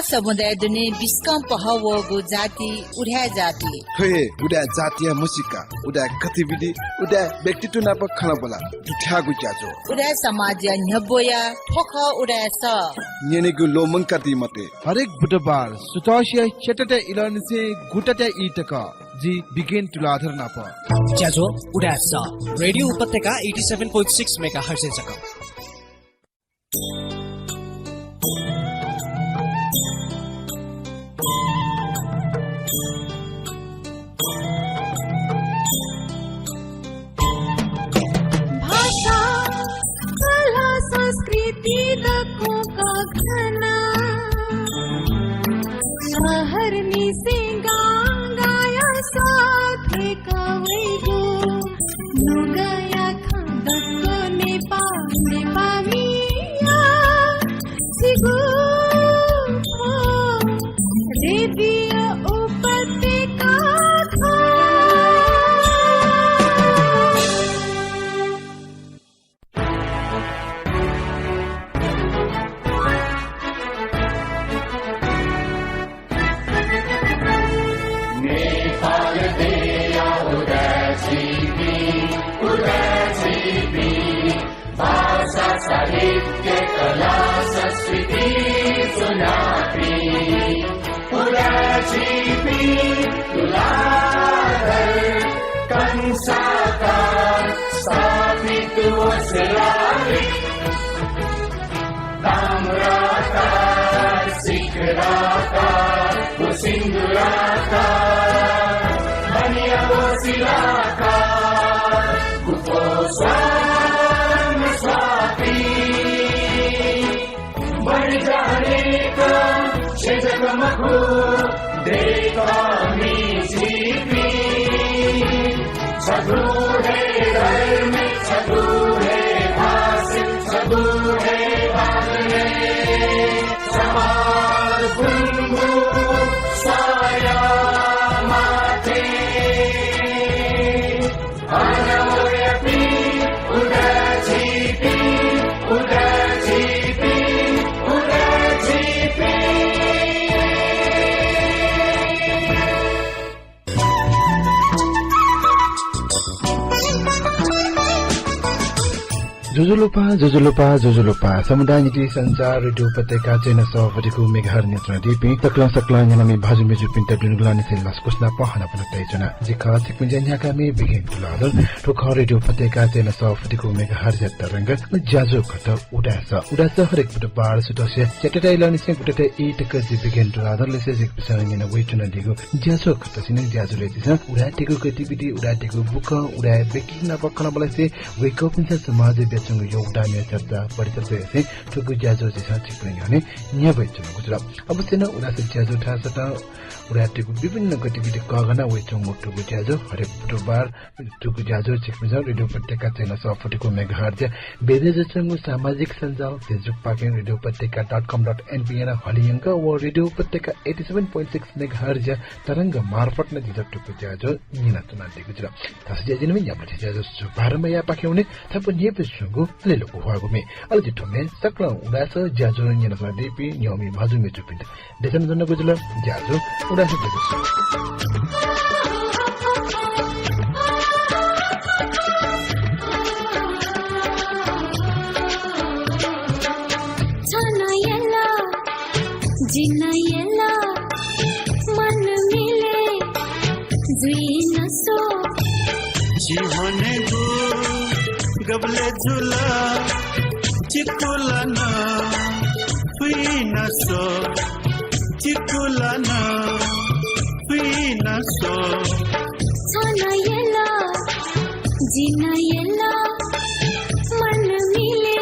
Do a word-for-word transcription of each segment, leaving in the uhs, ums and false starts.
समुदाय दुने बिस्कं पहः वःगु जाति उदाय् जाति। थ्व हे उदाय् जातिया म्हसीका, उदाय् गतिविधि, उदाय् व्यक्तित्व नाप खँल्हाबल्हा दुथ्याःगु ज्याझ्वः। उदाय् समाजया न्ह्यब्वया थ्व खः उदाय् सः। न्यनेगु ल्वःमंकादी मते। हरेक बुधबार सुथसिया च्यातातय् इलंनिसें गुतातय् ई तक जि बिगेन तुलाधर नाप। ज्याझ्वः उदाय् सः, रेडियो उपत्यका eighty seven point six megahertz जक। भाषा, कला, संस्कृति दक्वं कःघाना। शहरनिसें गांगाया सः थ्वय्‌क वइगु। नुगःया खँ दक्व नेपाः, नेपाःमिया सिगु रेडियो उपत्यका खः। नेपाल देया उदाय् झीपिं, उदाय् झीपिं, भाषा, साहित्य, कला, संस्कृति ज्वनापिं। उदाय् झीपिं तुलाधर कंसाकार स्थापित वसलालि। ताम्राकार, शिखराकार, व सिन्दुराकार, बनिया व शिलाकार, गुपो स्वां स्वापी। बढी जानेका छेँ जक मखु, दय्‌कामि झीपिं। छगू हे धर्म, छगू हे भाषा, छगू हे बानी। समान बुंगु साया माथि। ज्वजलपा, ज्वजलपा, ज्वजलपा। समुदाय निंतिं सञ्चार रेडियो उपत्यका चय्न्हय् सः forty-two megahertz न्यनाच्वनादीपिं सकलें सकलें न्यनामि भाजु मय्जुपिन्त दुनुगलंनिसें लसकुस नाप हनाबना तयाच्वना। जि खः छिकपिनि ज्या न्ह्याकामि बिगेन तुलाधर। थ्व खः रेडियो उपत्यका चय्न्हय् सः forty-two megahertz या तरंग। ज्याझ्वः खः उदाय् सः। उदाय् सः हरेक बुधबार सुथसिया च्यातातय् इलंनिसें गुतातय् ई तक जि बिगेन तुलाधरलिसे छिकपिन्सं न्यना वयाच्वनादीगु ज्याझ्वः खः। थसिनं ज्याझ्वलय् झीसं उदाय्‌तय्गु गतिविधि, उदाय्‌तय्गु बुकं, उदाय् व्यक्तित नाप खँल्हाबल्हा यासें वय्कःपिन्सं समाजय् बियाच्वंगु योगदानया चर्चा, परिचर्चा यासें थुगु ज्याझ्वः झीसं छिकपिनि न्ह्यःने न्ह्यानावयाच्वनागु जुल। अवश्य नं उदाय् सः ज्याझ्वः धाःसा नं उदाय्‌तय्गु विभिन्न गतिविधि कःघाना वयाच्वंगु थुगु ज्याझ्वः हरेक बुधबार थुगु ज्याझ्वः छिकपिन्सं रेडियो उपत्यका चय्न्हय् सः forty-two megahertz या बेबे जुयाच्वंगु सामाजिक सञ्जाल Facebook पाखें radio upateka dot com dot np यानाः हलियंक व रेडियो उपत्यका eighty seven point six megahertz या तरंग मार्फत नं झीसं थुगु ज्याझ्वः न्यनाच्वनादीगु जुल। थथे जुयाः जिं न्ह्याबलें थ्व ज्याझ्वः शुभारम्भ यायेपाखें वने छपु न्ह्यइपुसे च्वंगु अले लघु ह्वाःगु म्ये। अले जि थ्व म्ये सकलें उदाय् सः ज्याझ्वः न्यनाच्वनादीपिं न्ह्याःमि भाजु मय्जुपिन्त देछानाच्वनागु जुल। ज्याझ्वः उदाय् सः। छ नं यल, जि नं यल, मन मिले जुइ न सः। झी हनेगु गबलय् जुल, चिकुला नं फुइ न सः, चिकुला नं फुइ न सः। छ नं यल, जि नं यल, मन मिले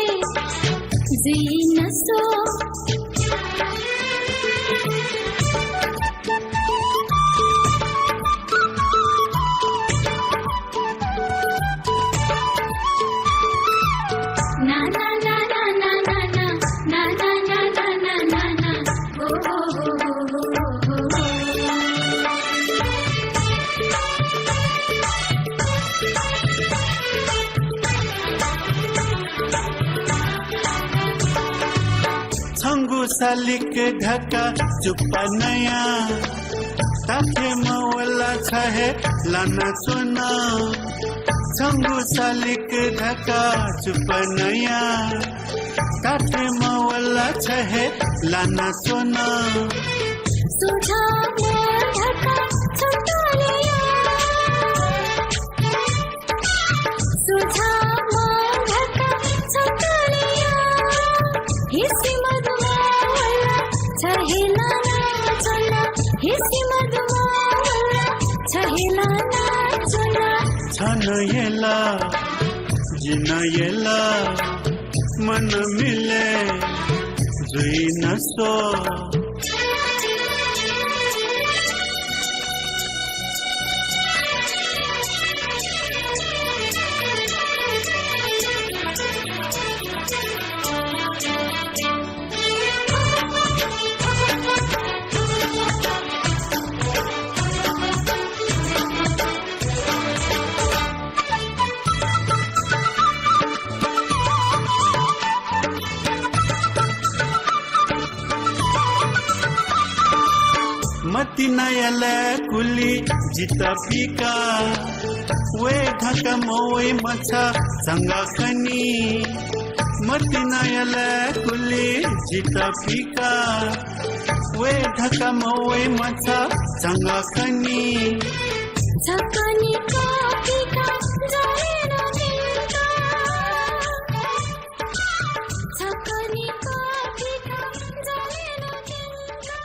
जुइ न सः। शालिक धका चुप्पा नया, ताथे मवला छ हे लाना च्वन। छंगु शालिक धका चुप्पा नया, ताथे मवला छ हे लाना च्वन। सुझाव धका चुप्पा नया। सुझाव धका चुप्पा नया। हिसी मधुमा वला छ हे लाना च्वन। हिसी मधुमा वला छ हे लाना च्वन। छन यला, जिन यला, मन मिले जुइन स्व। मतिनाया लाय्कुलि जित पिका, वये धका मवइ मछा झंगा खनी। मतिनाया लाय्कुलि जित पिका, वये धका मवइ मछा झंगा खनी। झकनी कपिका जरेन दिंका। झकनी कपिका जरेन दिंका।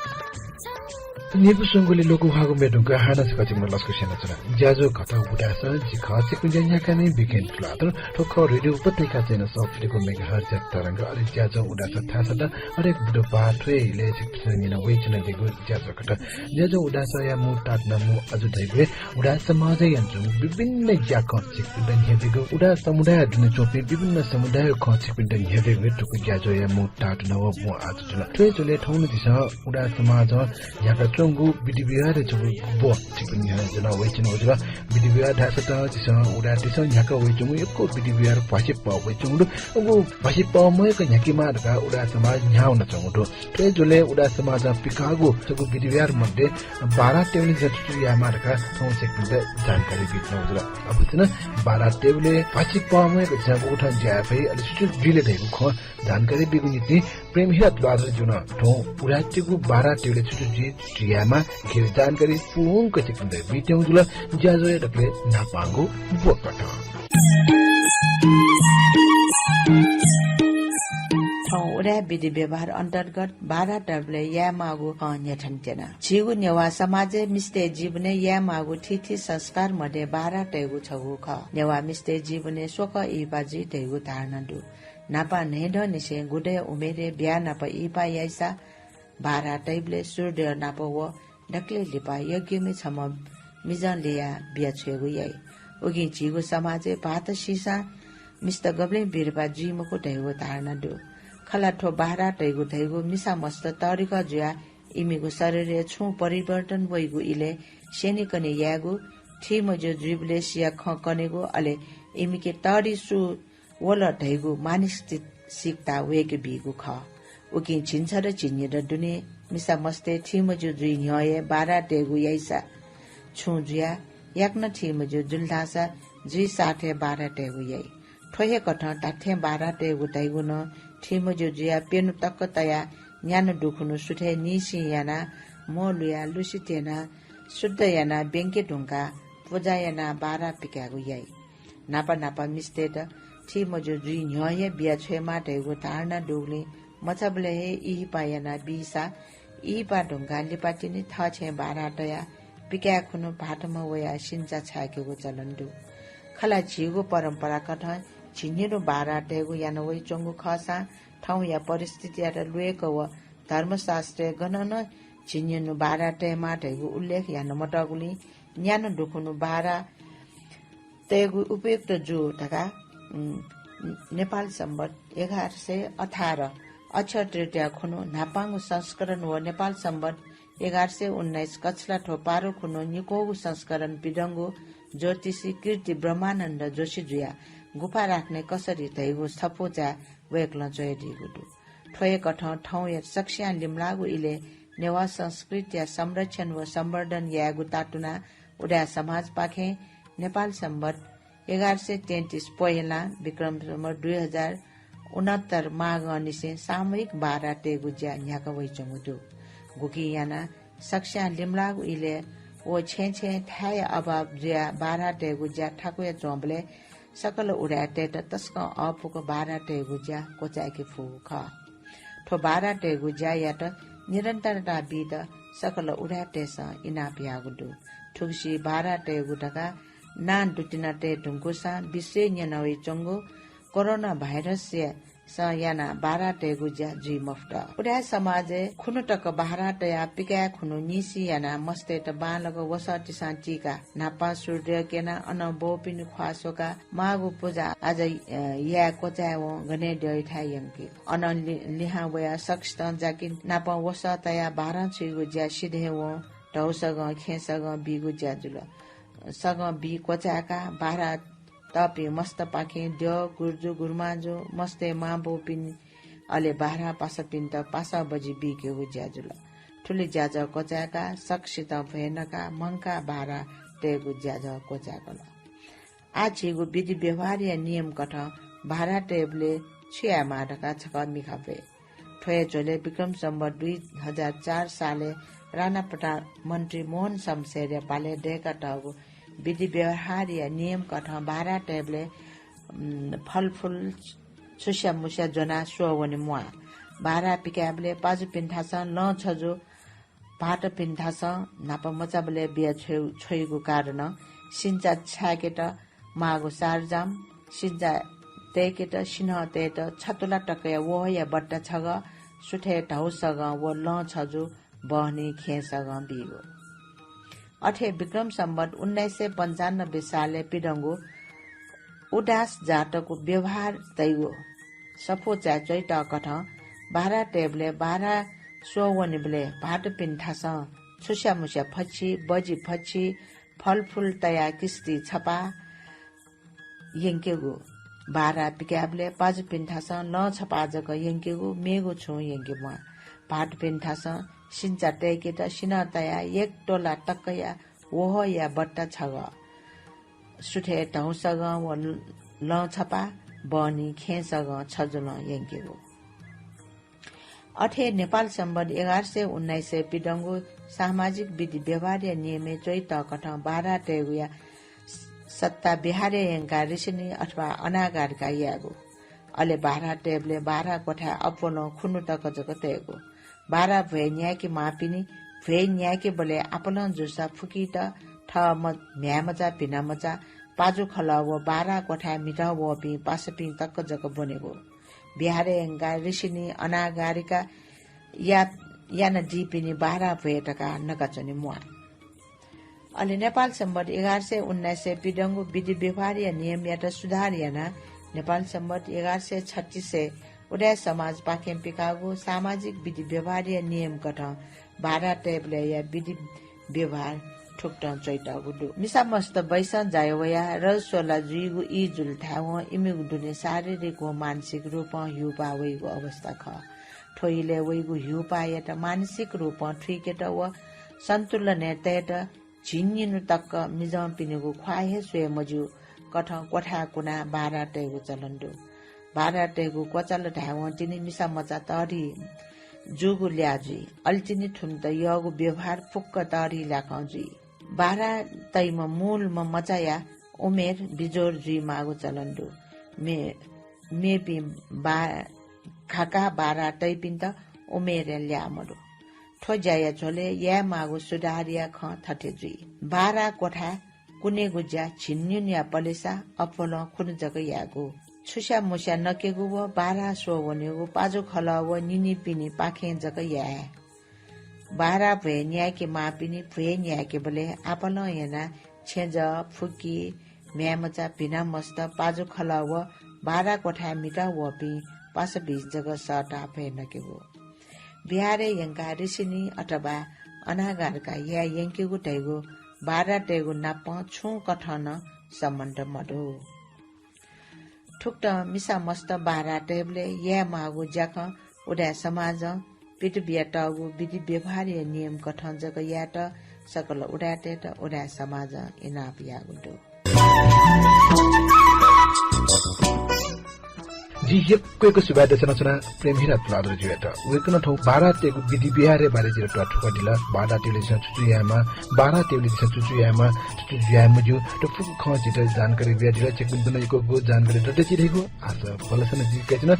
न्हिपु स्वंगुलिइ ल्वकु ह्वाःगु म्ये धुंकाः हानं छकः छिकपिन्त लसकुस यानाच्वना। ज्याझ्वः कथं उदास जि खः छिकपिन्त न्ह्याकाः नं बिकेन तुलाधर। थ्व खः रेडियो उपत्यका चय्न्हय् सौ फिलिगु मेगाहर्ज तरंग, अले ज्याझ्वः उदास थासय् हरेक बुधबार थ्व हे इलय् छिकपिन्सं न्यना वयाच्वनादीगु ज्याझ्वः कथं। ज्याझ्वः उदासया मू ताःतुना मू आजु धइगु हे उदास समाजय् यानाच्वंगु विभिन्न ज्याखँ छिकपिन्त न्ह्यब्वयेगु, उदास समुदाय दुने च्वंपिं विभिन्न समुदायया खँ छिकपिन्त न्ह्यब्वयेगु हे थुगु ज्याझ्वःया मू ताःतुना व मू आजु जुल। थ्व हे झ्वलय् थौंनिसें उदास समाजं न्ह्याकाच्वंगु विधि व्यवहारया छगू ब्व छिकपिन्त न्ह्यःने ज्वना वयाच्वनागु जुल। विधि व्यवहार धाःसा त झीसं उदासं न्ह्याका वयाच्वंगु यक्व विधि व्यवहार भ्वासि पः वयाच्वंगु दु। उगु भ्वासि पः मवय्क न्ह्याकेमाः धकाः उदास समाज न्ह्याः वनाच्वंगु दु। थ्व हे झ्वलय् उदास समाजं पिकाःगु छगू विधि व्यवहार मध्ये बारा तयेबलय् झीसं छु छु यायेमाः धकाः थौं छिकपिन्त जानकारी बीच्वनागु जुल। अब झीसं बारा तयेबलय् भ्वासि पः मवय्क झीसं गुकथं ज्या याये फइ, अले छु छु जुइ ले धइगु खँ जानकारी बीगु निंतिं प्रेम हिरा तुलाधरजुं थौं उदासयागु बारा तयेबलय् छु छु जुइ, छु छु यायेमाः, थ्व जानकारी पूवंक छिकपिन्त बीत्यंगु जुल। ज्याझ्वःया दकलय् न्हापांगु ब्व कथं। थौं उदाय् विधि व्यवहार अन्तर्गत बारा तयेबलय् यायेमाःगु खँ न्ह्यथने त्यना। झीगु नेवाः समाजय् मिस्तय् जीवनय् यायेमाःगु थीथी संस्कार मध्ये बारा तयेगु छगू खः। नेवाः मिस्तय् जीवनय् स्वकः इहिपा जुइ धइगु धारणा दु। न्हापा न्हय्दँनिसें गुदँया उमेरय् ब्याहा नाप इहिपा याइसा बारा तइबलय् सूर्यदेव नाप व दकलय् लिपा यज्ञमि छम्ह मिजं ल्ययाः बिया छ्वयेगु याइ। उकिं झीगु समाजय् भाःत सीसां मिस्त गबलें बिरुवा जुइ मखु धइगु धारणा दु। खला थ्व बारा तइगु धइगु मिसा मस्त तःधिकः जुयाः इमिगु शरीरय् छुं परिवर्तन वइगु इलय् स्यनेकने यायेगु, थी मज्यू जुइबलय् सिया खँ कनेगु, अले इमिके तःधि सु वल धइगु मानसिकता वय्के बीगु खः। उकिं झिंछदँ झिंनिदँ दुने मिसा मस्तय् थी मज्यू जुइ न्ह्यः हे बारा तयेगु याइसा छुं जुयाः याकनं थी मज्यू जुल धाःसा जुइ साथय् बारा तयेगु याइ। थ्व हे कथं धात्थें बारा तयेगु धइगु नं थी मज्यू जुयाः प्यन्हु तक तयाः न्यान्हु दुखुन्हु सुथय् निसिं यानाः म्ह लुयाः लुसि त्यनाः शुद्ध यानाः ब्यंके धुंकाः पुजा यानाः बारा पिकायेगु याइ। न्हापा न्हापा मिस्तय्त थी मज्यू जुइ न्ह्यः हे बिया छ्वयेमाः धइगु धारणा दुगुलिं मचाबलय् हे इहिपा यानाः बीसा इहिपा धुंकाः लिपातिनि थःछेँ बारा तयाः पिकाये खुन्हु भाःतम्ह वयाः सिन्चा छाय्केगु चलन दु। खला झीगु परम्परा कथं झिंनिदँ बारा तयेगु याना वइच्वंगु खःसां थौंया परिस्थितियात ल्वय्क व धर्मशास्त्रय् गनं नं झिंनिदँ बारा तयेमाः धइगु उल्लेख याना मतःगुलिं न्यान्हु दुखुन्हु बारा तयेगु उपयुक्त जू धकाः, उम्, नेपाल संवत् एघार सय अठार अक्षय तृतीया खुन्हु न्हापांगु संस्करण व नेपाल संवत् एघार सय उन्नाइस कछलाथ्व पारु खुन्हु निक्वःगु संस्करण पिदंगु ज्योतिषी कीर्ति ब्रह्मानन्द जोशी जुयाः गुफा राख्ने कसरी धइगु छपु च्याय् वय्कलं च्वयादीगु दु। थ्व हे कथं थौंया सकसियां लिमलाःगु इलय् नेवाः संस्कृतिया संरक्षण व संवर्धन यायेगु तातुनाः उदाय् समाजपाखें नेपाल संवत् एघार सय तेत्तिस पोहेलां विक्रम संवत् दुई हजार उनहत्तर माघंनिसें सामूहिक बारा तयेगु ज्या न्ह्याका वइच्वंगु दु। गुकिं यानाः सकसियां लिमलाःगु इलय् व छेँय् छेँय् थाय्‌या अभाव जुयाः बारा तयेगु ज्या थाकुया च्वंबलय् सकल उदाय्‌तय्‌त तसकं अःपुक बारा तयेगु ज्या क्वचाय्‌के फुगु खः। थ्व बारा तयेगु ज्यायात निरन्तरता बीत सकल उदाय्‌तय्‌सं इनाप याःगु दु। थुगुसी बारा तयेगु धकाः नां दुतिना तये धुंकूसां विश्वय् न्यनावइच्वंगु कोरोना भाइरसया स यानाः बारा तयेगु ज्या जुइ मफुत। उदाय् समाजय् खुन्हु तक बारा तयाः पिकाये खुन्हु निसि यानाः मस्तय्‌त बांलाक वसः तिसां तीकाः न्हापां सूर्य क्यनाः अनं बौपिनि ख्वाः स्वकाः माःगु पुजा आजा, अ, याये क्वचाय्‌वं गनेद्यःयाथाय् यंके। अनं लि-, लिहां वयाः सकसितं जाकिं नापं वसः तयाः बारं छुइगु ज्या सिधय्‌वं धौसगं खेँसगं बीगु ज्या जुल। सगं बी क्वचाय्‌काः बारा तःपिं मस्तपाखें द्यः, गुर्जु, गुर्माजु, मस्तय् मांबौपिनि, अले बारा पासापिन्त पासा बजि बीकेगु ज्या जुल। थुलि ज्याझ्वः क्वचाय्‌काः सकसितं भ्वय् नकाः मंकाः बारा तयेगु ज्याझ्वः क्वचाय्‌कल। आः झीगु विधि व्यवहारया नियम कथं बारा तयेबलय् छु यायेमाः धकाः छकः मिखा ब्वये। थ्व हे झ्वलय् विक्रम संवत् दुई हजार चार सालय् राणा प्रधानमन्त्री मोहन शमशेरया पालय् दय्‌कातःगु विधि व्यवहारया नियम कथं बारा तयेबलय्, उम्, फलफुल छुस्यामुस्या ज्वनाः स्वः वने म्वाः। बारा पिकायेबलय् पाजुपिन्थासं लं छजु भाःतपिन्थासं न्हापा मचाबलय् बिया छ्वयु-, छ्वइगु कारणं सिन्चा छाय्‌केत माःगु सारजाम, सिन्चा तय्‌केत, सिन्हः तयेत छतुला तकया वहःया बट्टा छगः, सुथय् धौसगं व लं छजु, बहनी खेँसगं बीगु। अथे विक्रम संवत् उन्नाइस सय पन्चानब्बे सालय् पिदंगु उदास जातकु व्यवहार तइगु सफूचाय् च्वइतःकथं बारा तयेबलय् बारा स्वः वनेबलय् भाःतपिन्थासं छुस्यामुस्या फछि, बजि फछि, फलफुल तयाः किस्ति छपाः यंकेगु। बारा पिकायेबलय् पाजुपिन्थासं लं छपाः जक यंकेगु, मेगु छुं यंके म्वाः। भाःतपिन्थासं सिन्चा तय्‌केत सिन्हः तयाः एक तोला तकया वहःया बट्टा छगः, सुथय् धौसगं व लं छपाः, बहनी खेँसगं छजुलं यंकेगु। अथे नेपाल संवत् एघार सय उन्नाइसय् पिदंगु सामाजिक विधि व्यवहारया नियमय् च्वइतःकथं बारा तयेगुया सट्टा बिहारय् यंकाः रिसिनी अथवा अनागारिका यायेगु। अले बारा तयेबलय् बारा क्वथाय् अप्वलं खुन्हु तक जक तयेगु। बारा भ्वय् न्यायेके माःपिनि भ्वय् न्यायेकेबलय् आपालं जूसा फुकित, थः म-, म्ह्याय्‌मचा, भिनामचा, पाजुखलः व बारा क्वथाय् म्हितः वःपिं पासापिं तक जक ब्वनेगु। बिहारय् यंकाः रिसिनी अनागारिका या-, यानादीपिनि बारा भ्वय् धकाः नकाच्वने म्वाः। अले नेपाल संवत् एघार सय उन्नाइसय् पिदंगु विधि व्यवहारया नियमयात सुधार यानाः नेपाल संवत् एघार सय छत्तीसय् उदाय् समाजपाखें पिकाःगु सामाजिक विधि व्यवहारया नियमकथं बारा तयेबलय्‌या विधि व्यवहार थुकथं च्वइतःगु दु। मिसा मस्त बैसं जाया वयाः रजस्वला जुइगु ई जुल धायेवं इमिगु दुने शारीरिक व मानसिक रूपं ह्यूपाः वइगु अवस्था खः। थ्व इलय् वइगु ह्यूपाःयात मानसिक रूपं थुइकेत व सन्तुलनय् तयेत झिंनिन्हु तक मिजंपिनिगु ख्वाः हे स्वये मज्यू कथं क्वथाय् कुनाः बारा तयेगु चलन दु। बारा तयेगु क्वचाल धायेवं तिनि मिसा मचा तःधि जूगु ल्याः जुइ। अले तिनि थुमित यःगु व्यवहार फुक्क तःधि ल्याखं जुइ। बारा तइम्ह मूलम्ह मचाया उमेर बिजोर जुइमाःगु चलन दु। मे-, मेपिं बा-, घाकाः बारा तइपिन्त उमेरय् ल्याः मदु। थ्व ज्याया झ्वलय् यायेमाःगु सुधारया खँ थथे जुइ। बारा क्वथाय् कुनेगु ज्या झिंनिन्हुया पलेसा अप्वलं खुन्हु जक यायेगु। छुस्यामुस्या नकेगु व बारा स्वः वनेगु, पाजुखलः व निनिपिनिपाखें जक याये। बारा भ्वय् न्यायेके माःपिनि भ्वय् न्यायेकेबलय् आपालं यानाः छेँजः, फुकी, म्ह्याय्‌मचा, भिनामस्त, पाजुखलः व बारा क्वथाय् म्हितः वःपिं पासापिं जक सःताः भ्वय् नकेगु। बिहारय् यंकाः रिसिनी अथवा अनागारिका याये यंकेगु धइगु बारा तयेगु नाप छुं कथं नं सम्बन्ध मदु। थुकथं मिसा मस्त बारा तयेबलय् यायेमाःगु ज्याखँ उदाय् समाजं पित बियातःगु विधि व्यवहारया नियम कथं जक यायेत सकल उदाय्‌तय्‌त उदाय् समाजं इनाप याःगु दु। जिं यक्व यक्व सुभाय् देछानाच्वना प्रेम हिरा तुलाधरजुयात। वय्‌कलं थौं बाधातय्‌गु विधि व्यवहारया बारे जितः थुइकादिल। बाधातय्‌गुलिं झीसं छु छु यायेमाः, बाधातय्‌गुलिं झीसं छु छु यायेमाः, छु छु याये मज्यू, थ्व फुक्क खँ जितः जानकारी बियादिल। छिकपिन्त नं यक्व यक्व जानकारी दत धइगु आशा बल्लासं जिं कयाच्वना।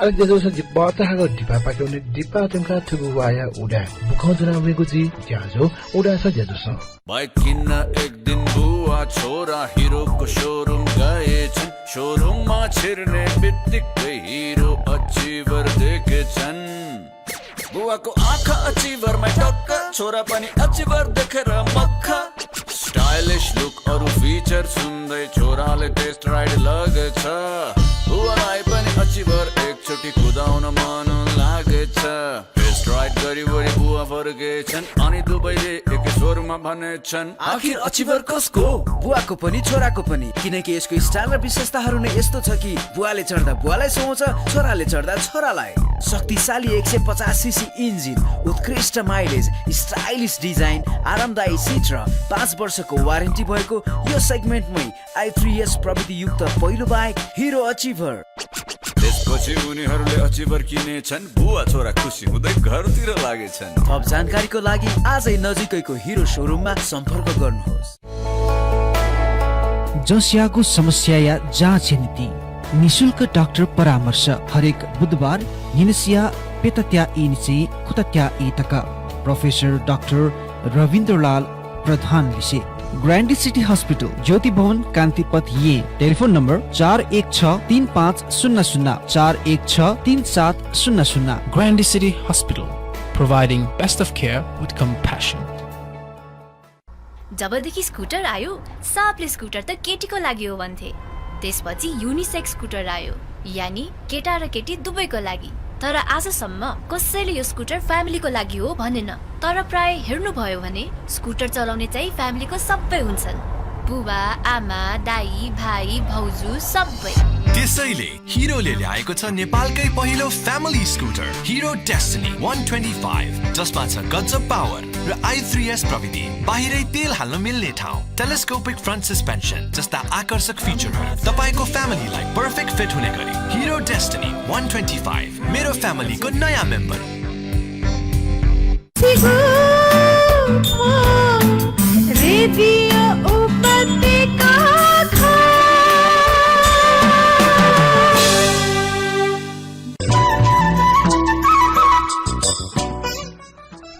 अले ज्याझ्वलय् जि बचाहाकः दिपापाखे वने, दिपा धुंकाः थुगु वाःया उदाय् बुखँ ज्वना वयेगु जुइ। ज्याझ्वः उदाय्‌सं ज्याझ्वलय्। बाइक किन्न एक दिन बुवा छोरा हिरोको सोरुम गएछन्। सोरुममा छिर्ने बित्तिकै हिरो अचिभर देखेछन्। बुवाको आँखा अचिभरमै टक्क, छोरा पनि अचिभर देखेर मक्ख। स्टाइलिस लुक अरू फिचर सुन्दै छोराले टेस्ट राइड लगेछ। बुवालाई पनि अचिभर एकचोटि कुदाउन मन लागेछ। टेस्ट राइड गरी वरी बुवा फर्केछन्, अनि दुवैले एकै स्वरमा भनेछन्, आखिर अचिभर कसको? बुवाको पनि, छोराको पनि, किनकि यसको स्टाइल र विशेषताहरू नै यस्तो छ कि बुवाले चढ्दा बुवालाई सुहाउँछ, छोराले चढ्दा छोरालाई। शक्तिशाली एक सय पचास सीसी इन्जिन, उत्कृष्ट माइलेज, स्टाइलिस डिजाइन, आरामदायी सिट र पाँच वर्षको वारेन्टी भएको यो सेगमेन्टमै आई थ्री एस प्रविधियुक्त पहिलो बाइक हिरो अचिभर। त्यसपछि उनीहरूले अचिभर किनेछन्, बुवा छोरा खुसी हुँदै घरतिर लागेछन्। थप जानकारीको लागि आजै नजिकैको हिरो सोरुममा सम्पर्क गर्नुहोस्। जसयागु समस्याया जाँचया निंतिं निशुल्क डाक्टर परामर्श हरेक बुधबार न्हिनसिया प्यतात्या ई निसें खुतात्या ई तक। प्रोफेसर डाक्टर रविन्द्रलाल प्रधान लिसे। ग्रान्डी सिटी हस्पिटल, ज्योति भवन, कान्तिपथ, येँ। टेलिफोन नम्बर चार एक छ तीन पाँच शून्य शून्य, चार एक छ तीन सात शून्य शून्य। Grande City Hospital, providing best of care with compassion. जबदेखि स्कुटर आयो, सबले स्कुटर त केटीको लागि हो भन्थे। त्यसपछि युनिसेक्स स्कुटर आयो, यानी केटा र केटी दुवैको लागि। तर आजसम्म कसैले यो स्कुटर फ्यामिलीको लागि हो भनेन। तर प्राय हेर्नुभयो भने स्कुटर चलाउने चाहिँ फ्यामिलीको सबै हुन्छन्। बुबा, आमा, दाइ, भाइ, भाउजू सबै। त्यसैले हिरोले ल्याएको छ नेपालकै पहिलो फ्यामिली स्कुटर हिरो डेस्टिनी वान ट्वेन्टी फाइभ, जसमा छ गजब पावर र आई थ्री एस प्रविधि। बाहिरै तेल हाल्न मिल्ने ठाउँ, टेलिस्कोपिक फ्रन्ट सस्पेन्सन जस्ता आकर्षक फिचरहरू। तपाईंको फ्यामिलीलाई पर्फेक्ट फिट हुने गरी हिरो डेस्टिनी वान ट्वेन्टी फाइभ, मेरो फ्यामिलीको नयाँ मेम्बर। रेडियो उपत्यका।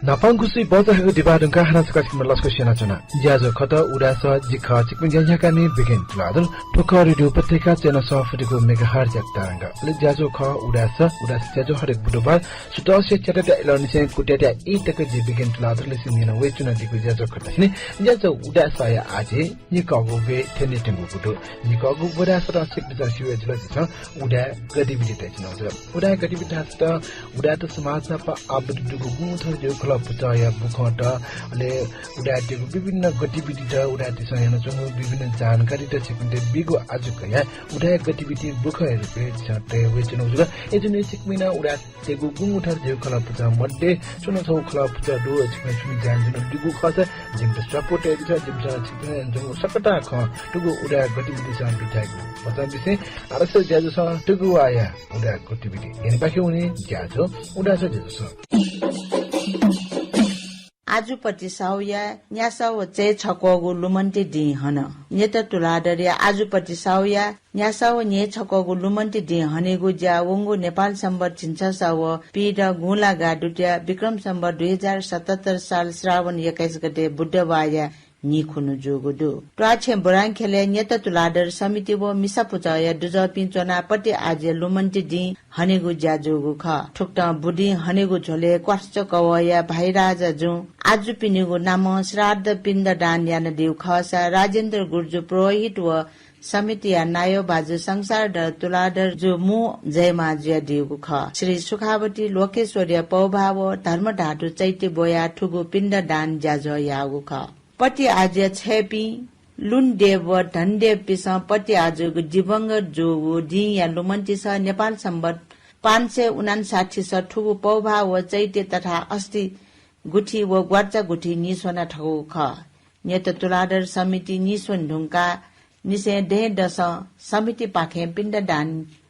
न्हापांगु स्वयाः बचाहाकः दिपा धुंकाः हानं छकः छिकपिन्त लसकुस यानाच्वना। ज्याझ्वः खः उदाय् सः, जि खः छिकपिनि ज्याझ्वः न्ह्याकामि बिगेन तुलाधर। थ्व खः रेडियो उपत्यका चय्न्हय् सफुतिगु मेगाहर्जया तरंग। अले ज्याझ्वः खः उदाय् सः, उदाय् सः ज्याझ्वः हरेक बुधबार सुथसिया च्यातात्या इलंनिसें कुत्यात्या ई तक जि बिगेन तुलाधरलिसें न्यना वयाच्वनादीगु ज्याझ्वः खः। ज्याझ्वः उदाय् सःया आः झी निकःगु ब्वय् थ्यनेत्यंगु दु। निकःगु ब्वय् धाःसा छिकपिन्सं स्यू हे जुल, झीसं उदाय् गतिविधि तयाच्वनागु जुल। उदाय् गतिविधि धाःसा उदाय्‌त समाज नाप आबद्ध दुगु गुंगू थर जूगु खलः पुचःया बुखँत, अले उदाय्‌तय्‌गु विभिन्न गतिविधित, उदाय्‌तय्‌सं यानाच्वंगु विभिन्न जानकारीत छिकपिन्त बीगु आजु कयाः उदाय् गतिविधि बुखँया रूपय् झीसं तये वयाच्वनागु जुल। अय्‌जूगुलिं छिकपिं नं उदाय्‌तय्‌गु गुंगू थर जूगु खलः पुचः मध्ये छुं छगू खलः पुचः दु, छिकपिन्सं छुं ध्यान ज्वनादीगु खःसा जिमित स्वापू तयादिसँ, जिमिसं छिकपिन्सं यानाच्वंगु सकतां खँ थुगु उदाय् गतिविधिसं दुथ्यायेगु। भचा बिसें आः सः ज्याझ्वलय् थुगु वाःया उदाय् गतिविधि। न्ह्यःने पाखे वने ज्याझ्वः उदाय् सः ज्याझ्वलय्। आजुपति साहुया न्यासः व चय् छक्वःगु लुमन्ति दिं हन। न्यत तुलाधरया आजुपति साहुया न्यासः व न्यय् छक्वःगु लुमन्ति दिं हनेगु ज्या वंगु नेपाल संवत् झिंछसः व पीदँ गुंला गाः दुत्या विक्रम संवत् दुई हजार सतहत्तर साल श्रावण एक्काइस गते बुधबारया न्हि खुन्हु जूगु दु। त्वाःछेँ बुरांख्यलय् न्यत तुलाधर समिति व मिसा पुचःया दुजःपिं च्वनाः पति आजुया लुमन्ति दिं हनेगु ज्या जूगु खः। थुकथं बुदिं हनेगु झ्वलय् क्वास्च कवःया भाइराजा जुं आजुपिनिगु नामं श्राद्ध पिण्डदान यानादीगु खःसा राजेन्द्र गुर्जु पुरोहित व समितिया नायः भाजु संसारधर तुलाधर जु मू जयमाः जुयादीगु खः। श्री सुखावती लोकेश्वरया पौभाः व धर्मधातु चैत्य ब्वयाः थुगु पिण्डदान ज्याझ्वः याःगु खः। पति आजुया छय्‌पिं लुनदेव व धनदेवपिंसं पति आजुगु दिवंगत जूगु दिंया लुमन्तिसं नेपाल संवत् पाँच सय उनान्साठी स थुगु पौभा व चैत्य तथा अस्थि गुथि व ग्वार्चा गुथि नीस्वना थकूगु खः। न्यत तुलाधर समिति नीस्वने धुंकाः निसें दँय्‌दसं समितिपाखें पिण्डदान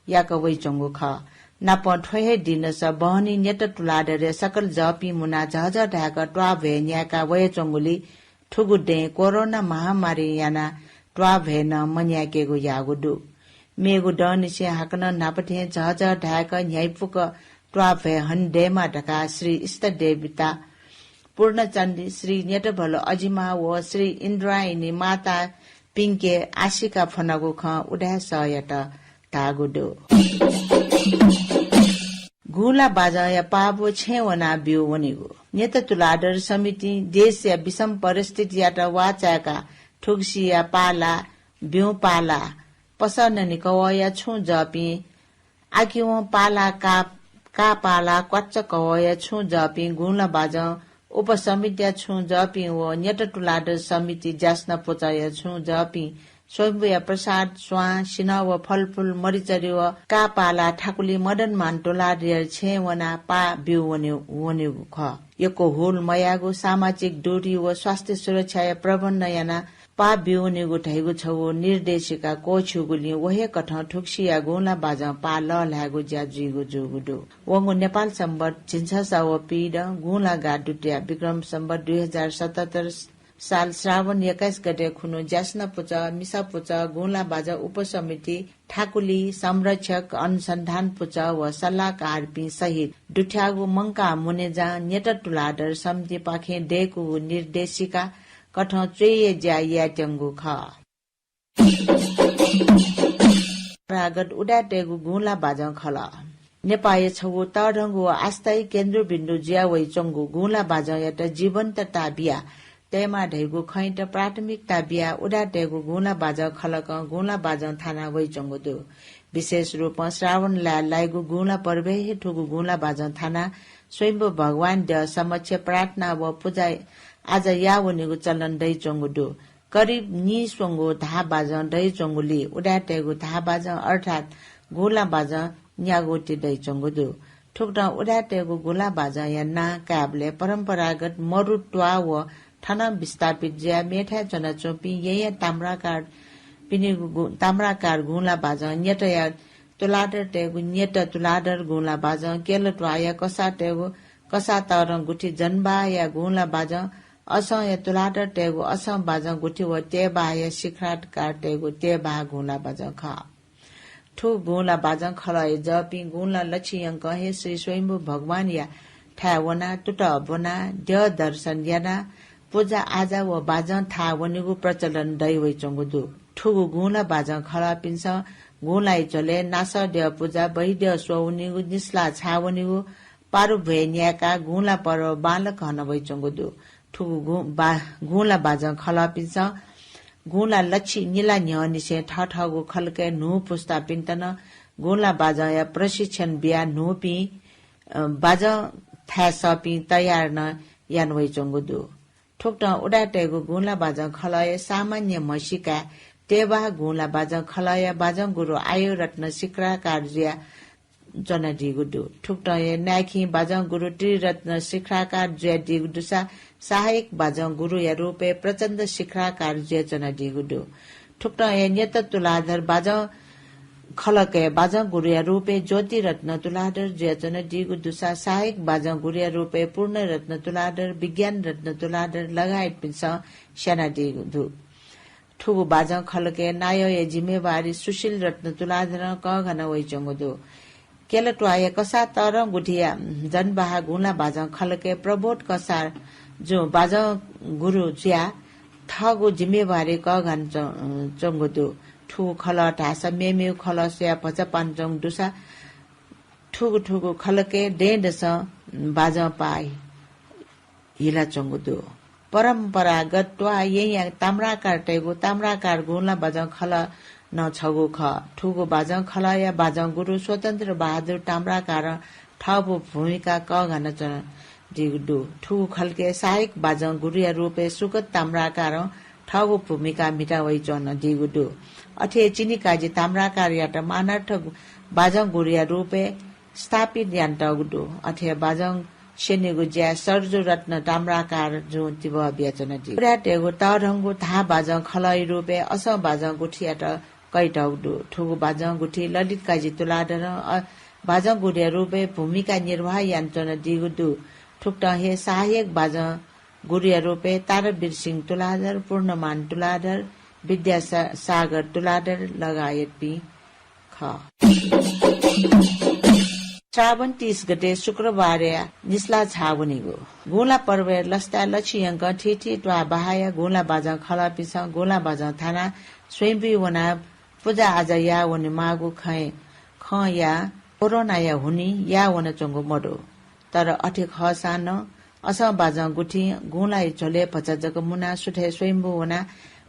याका वइच्वंगु खः। नापं थ्व हे दिनस बहनी न्यत तुलाधरया सकल जःपिं मुनाः झःझः धाय्‌क त्वाःभ्वय् न्यायेका वयाच्वंगुलिं थुगु दँय् कोरोना महामारीं यानाः त्वाःभ्वय् नं मन्यायेकेगु याःगु दु। मेगु दँनिसें हाकनं न्हापा थें झःझः धाय्‌क न्ह्याइपुक त्वाःभ्वय् हने दयेमा धकाः श्री इष्टदेवता पूर्णचण्डी, श्री न्यतभलु अजिमा व श्री इन्द्रायणी मातापिंके आशिका फ्वनागु खँ उदाय् सःयात धाःगु दु। गुँला बाजंया पाः ब्व छेँय् वनाः ब्यू वनेगु। न्यत तुलाधर समितिं देशया विषम परिस्थितियात वाःचाय्‌काः थुगुसिया पाः लाः, ब्यूं पाः लाः, पसः नने कवःया छुं जःपिं आकिवं पाः लाः, का, का पाः लाः, क्वाच्च कवःया छुं जःपिं गुँला बाजं उपसमितिया छुं जःपिं व न्यत तुलाधर समिति ज्यासना पुचःया छुं जःपिं स्वयम्भूया प्रसाद, स्वां, सिन्हः व फलफुल, मरिचरि व का पाः लाः थाकुलि मदनमान तुलाधरया छेँय् वनाः पाः ब्यू वने, वनेगु खः। यक्व हुल मयायेगु, सामाजिक दूरी व स्वास्थ्य सुरक्षाया प्रबन्ध यानाः पाः ब्यू वनेगु धइगु छगू निर्देशिका क्वःछिउगुलिं व हे कथं थुगुसिया गुँला बाजं पाः लःल्हायेगु ज्या जुइगु जूगु दु। वंगु नेपाल संवत् झिंछसः व पीदँ गुँला गाः दुत्वया विक्रम संवत् दुई हजार सतहत्तर साल श्रावण एक्काइस गते खुन्हु ज्यासना पुचः, मिसा पुचः, गुँला बाजं उपसमिति, थाकुलि, संरक्षक, अनुसन्धान पुचः व सल्लाहकारपिं सहित दुथ्याःगु मंकाः मुनेजां न्यत तुलाधर समितिपाखें दय्‌कूगु निर्देशिका कथं च्वय्‌या ज्या यायेत्यंगु खः। परम्परागत उदाय् तयेगु गुँला बाजं खलः। नेपाःया छगू तःधंगु व अस्थायी केन्द्रबिन्दु जुया वइच्वंगु गुँला बाजंयात जीवन्तता बिया तयेमा धइगु खँयात प्राथमिकता बियाः उदाय् तयेगु गुँला बाजं खलकं गुँला बाजं थाना वइच्वंगु दु। विशेष रूपं श्रावण लाय् लाइगु गुँला पर्वय् हे थुगु गुँला बाजं थानाः स्वयम्भू भगवान द्यः समक्ष प्रार्थना व पुजा आजा याः वनेगु चलन दइच्वंगु दु। करिब नीस्वंगू धाः बाजं दइच्वंगुलिं उदाय् तयेगु धाः बाजं अर्थात् गुँला बाजं न्यागूति दइच्वंगु दु। थुकथं उदाय् तयेगु गुँला बाजंया नां कायेबलय् परम्परागत मरु त्वाः व थनं विस्थापित जुयाः मेथाय् च्वनाच्वंपिं येँया ताम्राकार, पिनिगु गु-, ताम्राकार गुँला बाजं, न्यतया तुलाधर तयेगु न्यत तुलाधर गुँला बाजं, केल त्वाःया कसाः तयेगु कसाः तःधं गुथि जनबाहया गुँला बाजं, असंया तुलाधर तयेगु असं बाजं गुथि व तयेबाहया शिखराकार तयेगु तयेबाह गुँला बाजं खः। थुगु गुँला बाजं खलःया जःपिं गुँला लछि यंकं हे श्री स्वयम्भू भगवानया थाय् वनाः तुतः ब्वनाः द्यः दर्शन यानाः पुजा आजा व बाजं थाः वनेगु प्रचलन दइ वइच्वंगु दु। थुगु गुँला बाजं खलःपिन्सं गुँलाया झ्वलय् नासः द्यः पुजा, बहिद्यः स्वः वनेगु, निसलाः छाः वनेगु, पारु भ्वय् न्यायेकाः गुँला पर्व बांलाक हना वइच्वंगु दु। थुगु गु-, बा-, गुँला बाजं खलःपिन्सं गुँला लछि निला न्ह्यःनिसें थःथःगु खलकय् न्हू पुस्तापिन्त नं गुँला बाजंया प्रशिक्षण बियाः न्हूपिं, अ, बाजं थाय् सःपिं तयार नं याना वइच्वंगु दु। थुकथं उदाय् तयेगु गुँला बाजं खलःया सामान्य म्हसीकाय् तयेबाह गुँला बाजं खलःया बाजं गुरु आयुरत्न शिखराकार जुया च्वनादीगु दु। थुकथं हे नाय्‌खिं बाजं गुरु त्रिरत्न शिखराकार जुयादीगु दुसा सहायक बाजं गुरुया रूपय् प्रचण्ड शिखराकार जुयाच्वनादीगु दु। थुकथं हे न्यत तुलाधर बाजं खलकय् बाजं गुरुया रूपय् ज्योतिरत्न तुलाधर जुयाच्वनादीगु दुसा सहायक बाजं गुरुया रूपय् पूर्णरत्न तुलाधर, विज्ञानरत्न तुलाधर लगायतपिन्सं स्यानादीगु दु। थुगु बाजं खलकय् नायःया जिम्मेवारी सुशील रत्न तुलाधरं कःघाना वइच्वंगु दु। केलत्वाःया कसाः तःधं गुथिया जनबाहा गुँला बाजं खलकय् प्रबोध कसाः जुं बाजं गुरु जुयाः थःगु जिम्मेवारी कःघाना च्व-, च्वंगु दु। थुगु खलः धाःसा मेमेगु खलः स्वयाः भचा पानाच्वंगु दुसा थुगु थुगु खलकय् दँय्‌दसं बाजं पाः हिलाच्वंगु दु। परम्परागत त्वाः येँया ताम्राकार तयेगु ताम्राकार गुँला बाजं खलः नं छगू खः। थुगु बाजं खलःया बाजं गुरु स्वतन्त्र बहादुर ताम्राकारं थःगु भूमिका कःघानाच्वनादीगु दु। थुगु खलकय् सहायक बाजं गुरुया रूपय् सुगत ताम्राकारं थःगु भूमिका म्हिता वइच्वनादीगु दु। अथे हे चिनिकाजी ताम्राकारयात मानार्थ गु-, बाजं गुरुया रूपय् स्थापित यानातःगु दु। अथे हे बाजं स्यनेगु ज्याय् सर्जु रत्न ताम्राकार जुं तिबः बियाच्वनादी। उदाय्‌तय्‌गु तःधंगु धाः बाजं खलःया रूपय् असं बाजं गुथियात कयातःगु दु। थुगु बाजं गुथि ललित काजी तुलाधरं, अ, बाजं गुरुया रूपय् भूमिका निर्वाह यानाच्वनादीगु दु। थुकथं हे सहायक बाजं गुरुया रूपय् तारावीर सिंह तुलाधर, पूर्णमान तुलाधर, विद्या सा-, सागर तुलाधर लगायतपिं खः। श्रावण तीस गते शुक्रबारया निसला छाः वनेगु। गुँला पर्वया लसताय् लच्छि यंकं थीथी त्वाः बहाया गुँला बाजं खलःपिन्सं गुँला बाजं थानाः स्वयम्भूइ वनाः पुजा आजा याः वनेमाःगु खँय् खँ याः कोरोनाया हुनिं याः वनाच्वंगु मदु। तर अथे खःसां नं असं बाजं गुथिं गुँलाया झ्वलय् भचा जक मुनाः सुथय् स्वयम्भू वनाः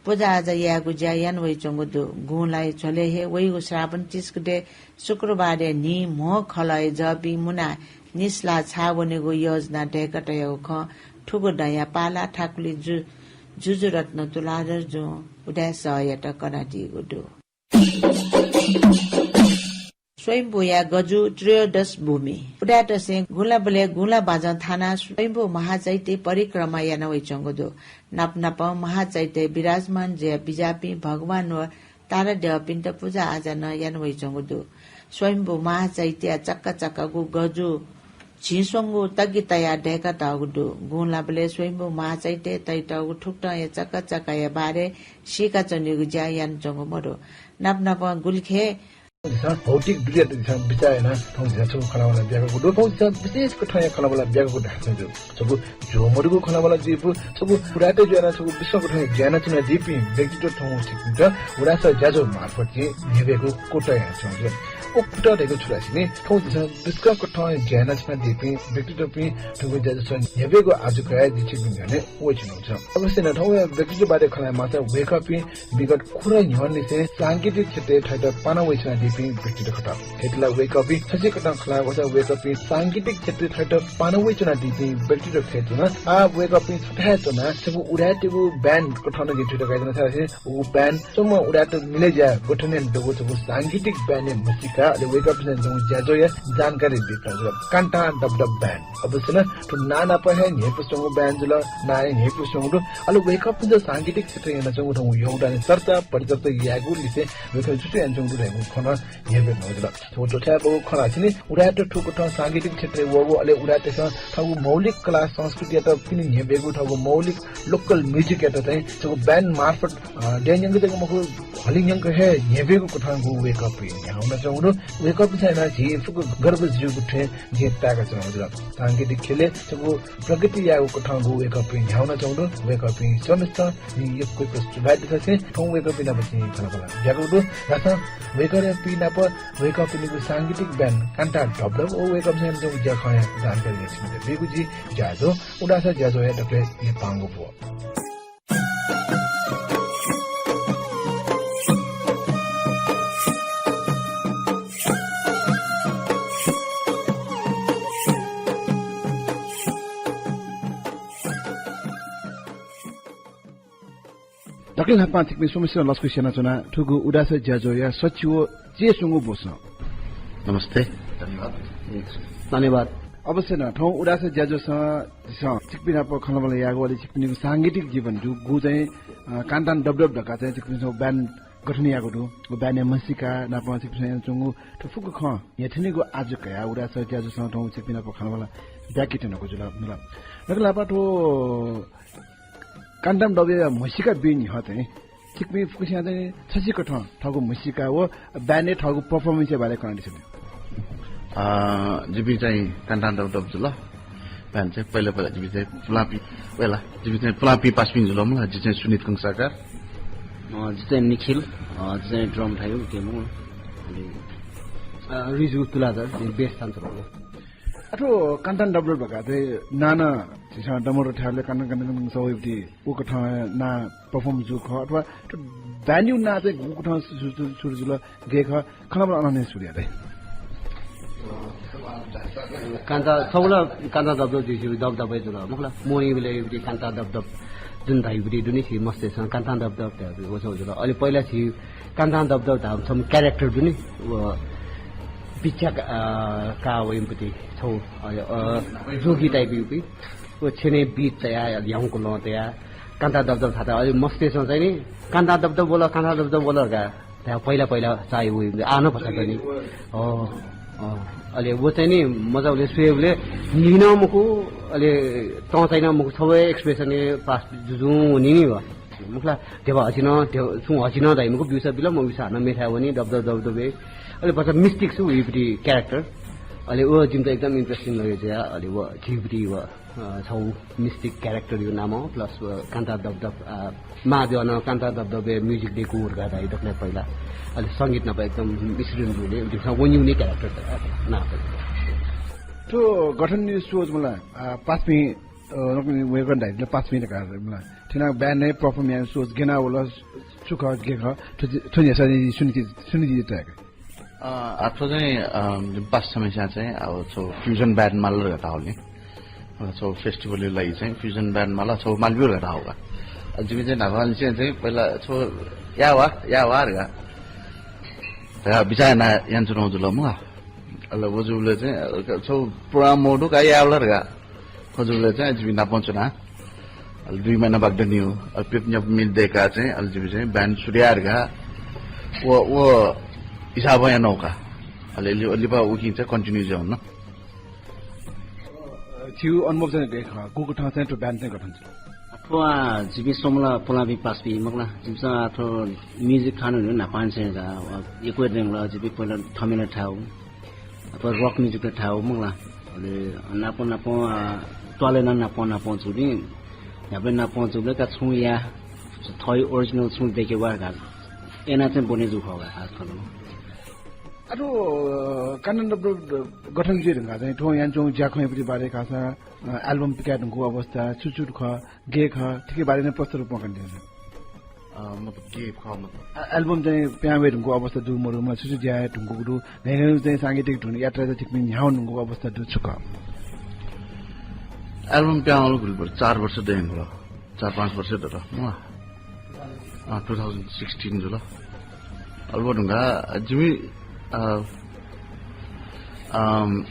पुजा आजा यायेगु ज्या याना वइच्वंगु दु। गुँलाया झ्वलय् हे वइगु श्रावण तीस गते शुक्रबारया न्हि म्हो खलःया जःपिं मुनाः निसला छाः वनेगु योजना दय्‌का तयागु खँ थुगु दँया पाला थाकुलि जु-, जुजुरत्न तुलाधर जुं उदाय् सःयात कनादीगु दु। स्वयम्भूया गजू त्रयोदश भूमि। उदाय्‌तय्‌सं गुँलाबलय् गुँला बाजं थानाः स्वयम्भू महाचैत्य परिक्रमा याना वइच्वंगु दु। नाप नापं महाचैत्यय् विराजमान जुया बिज्याःपिं भगवान व तारादेवपिन्त पुजा आजा नं याना वइच्वंगु दु। स्वयम्भू महाचैत्यया चक्का चक्कागु गजू झिंस्वंगू तगि तयाः दय्‌का तःगु दु। गुँलाबलय् स्वयम्भू महाचैत्य तयातःगु थुकथंया चक्का चक्काया बारे सीकाच्वनेगु ज्या यानाच्वंगु मदु। नाप नापं गुलिखे झीसं भौतिक दुनियायात झीसं बिचाः यानाः थौं झीसं छगू खँल्हाबल्हा ब्याकागु दु। थौं झीसं विशेष कथंया खँल्हाबल्हा ब्याकागु धाःसा जु। छगू झ्वः मदुगु खँल्हाबल्हा जुइफु, छगू उदाय्‌त जुयाः नं छगू विश्व कथंया ज्या यानाच्वनादीपिं व्यक्तित्व थौं छिकपिन्त उदाय् सः ज्याझ्वः मार्फत चाहिँ न्ह्यब्वयेगु कुतः यानाच्वनागु दु। व कुतः धइगु छु धाःसा नि, थौं झीसं विश्व कथं ज्या यानाच्वनादीपिं व्यक्तित्वपिं थुगु ज्याझ्वलय् न्ह्यब्वयेगु आजु कयाः जि छिकपिनि न्ह्यःने वयाच्वनागु छु। अवश्य नं थौं व्यक्तित्व बारे खँ ल्हायेमाःसा वय्‌कःपिं विगत खुरा न्ह्यःनिसें सांगीतिक क्षेत्रय् थःत पाना वयाच्वनादीपिं व्यक्तित्व खः। थथे ला वय्‌कःपिं छसिकथं खँ ल्हायेगु धाःसा वय्‌कःपिं सांगीतिक क्षेत्रय् थःत पाना वयाच्वनादीपिं व्यक्तित्व खः जुल। आः वय्‌कःपिं छथाय् च्वनाः छगू उदाय्‌तय्‌गु band कथं नं जिं थुइका कयाच्वना, छाय्‌धाःसा व band स्वम्ह उदाय्‌त मिलय् जुयाः गठन यानातःगु छगू सांगीतिक band-या म्हसीका, अले वय्‌कःपिन्सं च्वंगु ज्याझ्वःया जानकारी बीत जुल। कान्तां डबडब band। अवश्य नं थ्व नां नाप हे न्ह्यइपुसे च्वंगु band जुल, नां हे न्ह्यइपुसे च्वंगु दु। अले वय्‌कःपिन्सं सांगीतिक क्षेत्रय् यानाच्वंगु थ्व योगदान चर्चा परिचर्चा यायेगु लिसें वय्‌कलं छु छु यानाच्वंगु दु धइगु खँ नं न्ह्यब्वयेगु जुल। थ्व च्वछाय् बहू खँ ल्हाःसा नि उदाय्‌त थुकथं सांगीतिक क्षेत्रय् वःगु, अले उदाय्‌तय्‌सं थःगु मौलिक कला संस्कृतियात पिने न्ह्यब्वयेगु, थःगु मौलिक local music-यात चाहिँ छगू band मार्फत, अ, दये न्यंक जक मखु, हलिं न्यंक हे न्ह्यब्वयेगु कथंगु वय्‌कःपिं न्ह्याः वनाच्वंगु दु। वय्‌कःपिन्सं यानाः झी फुक्क गर्व जुइगु थें जिं ताय्‌काच्वनागु जुल। सांगीतिक ख्यलय् छगू प्रगति याःगु कथंगु वय्‌कःपिं न्ह्याः वनाच्वंगु दु। वय्‌कःपिं स्वम्हेसितं जिं यक्व यक्व सुभाय् देछासें थौं वय्‌कःपिं नाप जिं खँल्हाबल्हा ब्याकागु दु। धाःसा वय्‌कःपिं नाप वय्‌कःपिनिगु सांगीतिक band कान्तां डबडब व वय्‌कःपिन्सं यानाच्वंगु ज्याखँया जानकारी छिकपिन्त बीगु जि ज्याझ्वः उदाय् सः ज्याझ्वःया दकलय् न्ह्यपांगु ब्व। दकलय् न्हापां छिकपिं स्वम्हेसिनं लसकुस यानाच्वना थुगु उदाय् सः ज्याझ्वःया सच्छि व च्यय्‌स्वंगू ब्वसं। नमस्ते। धन्यवाद। धन्यवाद। अवश्य नं, थौं उदाय् सः ज्याझ्वःसं झीसं छिकपिं नाप खँल्हाबल्हा याःगु, अले छिकपिनिगु सांगीतिक जीवन जूगु चाहिँ, अ, कान्तां डबडब धकाः चाहिँ छिकपिन्सं band गठन याःगु दु। व band-या म्हसीका नाप छिकपिन्सं यानाच्वंगु थ्व फुक्क खँ न्ह्यथनेगु आजु कयाः उदाय् सः ज्याझ्वःसं थौं छिकपिं नाप खँल्हाबल्हा ब्याकेत्यनागु जुल। दकलय् न्हापां थ्व कान्तां डबडबया म्हसीका बी न्ह्यः चाहिँ छिकपिं फुक्कसियां चाहिँ छसिकथं थःगु म्हसीका व band-य् थःगु performance-या बारे कनादिसँ नि। अ, जिपिं चाहिँ कान्तां डबडब जुल। Band चाहिँ पहिला पहिला जिपिं चाहिँ पुलांपिं, पहिला जिपिं चाहिँ पुलांपिं पासापिं जुल मला। जि चाहिँ सुनित कंसाकार। अ, जि चाहिँ निखिल, अ, जि चाहिँ drum थायु, उके मू। अले, अ, रिजु तुलाधर, जि bass थान चलाउ। अथवा कान्तां डबडब धकाः चाहिँ नां नं झीसं दमरो थाय्‌ले कान्तां कान्तां कान्तां सवय्‌पति उकथं नां perform जू खः, अथवा थ्व band-या नां चाहिँ गुकथं सु-, सु-, सु-, सुरु जुल, गय् खः, खँल्हाबल्हा अनंनिसें सुरु याये। कान्तां, सबुला कान्तां डबडब जुइ, दबदबै जुल, मखु ला? मोहनीबलय् कान्तां डबडब जुन धाइबलय् दुने छि मस्तय्‌सं कान्तां डबडब धाइ, व सब जुल। अले पहिला छि कान्तां डबडब धाःगु छम्ह character दु नि, व पिछ्या का, अ, का वइम्ह पति छौ, अ, अ, जोगी type युपि। व छेने beat तया, ह्याउँकु लं तया, कान्ता दबदब थाता, अले मस्तेसं चाहिँ नि, कान्ता दबदब बोल, कान्ता दबदब बोल का। त्या पहिला, पहिला चाहिँ वइ, आ न भचा नि। अ, अ, अले व चाहिँ नि, मजा उले सुए उले, निन मुकु, अले त चाहिँ न मुकु, छौ expression पास जुजुं निनि व। मुखला, देवा हचिन, देव, सुं हचिन दाइ मुकु, बिउसा बिल, म बिउसा न मेथा वनी, दबदब, दबदबे। अले भचा mystic सु, युपति character। अले व जिमता एकदम interesting लगे जया, अले व झिउपति व, अ, छौ mystic character यु नाम, plus व कान्ता दबदब, अ, मा देवन कान्ता दबदबे music देकु उर्गा दाइ दक्ले पहिला। अले संगीत नप एकदम मिश्रण जुले, उति सा वन्यु ने character त, अ, ना। थ्व गठन नि सोच मला, अ, पाँचमी, अ, नकु नि वेगन दाइ, पाँचमी का मला। थेना band नै perform यान सोच गेना वल, सुख गे ख, थ्व, थ्व न्यासा नि सुनि, सुनि दि ट्र्याक। अ, आ, थ्व चाहिँ, अ, पाँच समयसा चाहिँ, अब छौ fusion band माल र घटा होले। अ, छौ festival लागि चाहिँ fusion band माल, छौ मालब्यू र घटा होगा। अ, जिमि चाहिँ नाभाल चाहिँ, चाहिँ पहिला छौ या वा, या वा र गा। या बिचार ना यान चुनौ जुल म। अले व जुबले चाहिँ, अ, छौ पुरा मोडु का या वा र गा। खजुबले चाहिँ जिमि नापं चुना। अले दुई महिना बागदनियो। अले पिप न्यप मिल देका चाहिँ, अले जिमि चाहिँ band सुरु यार गा। व, व हिसाब या नौका। अले लि-, लिपा उकिं चाहिँ continue जाउन। छिउ अनुभव चाहिँ देख, गुगु ठाउँ चाहिँ थ्व band चाहिँ गठन जुल। अथवा जिमि सोमला पुलाबी पासबी मगला, जिमिसं अथवा music खानु न्हू नापान चाहिँ गा, यक्व रेंगला, जिमि पहिला थमिला ठाउँ। अथवा rock music त थाय् मखु ला। अले नापं नापं, अ, त्वालय् नं नापं नापं जूगुलिं, न्ह्याबलें नापं जूबलय् का छुं या, थःगु original छुं देके वा का। एना चाहिँ ब्वने जू खः का, खास खँ। अथवा, अ, कानन दबदब गठन जुइ धुंकाः चाहिँ थ्व यानाच्वंगु ज्याखँयापट्टि बारे कासा, अ, album पिकाये धुंकूगु अवस्था, छु छु खः, गे खः, थुकिया बारे नं प्रष्ट रूपमा कने। अ, मतलब गे खः मतलब। अ, album चाहिँ पिहां वये धुंकूगु अवस्था दु मरु, मतलब छु छु ज्या याये धुंकूगु दु, न्हय्न्हय् चाहिँ सांगीतिक धुन यात्रा चाहिँ ठिकपिं न्ह्याः वने धुंकूगु अवस्था दु छु खः? Album पिहां वल गुलि चार वर्ष दयेंगु ल, चार पाँच वर्ष दत, मखु ला। अ, two thousand sixteen जुल। Album धुंकाः जिमि, अ, अम,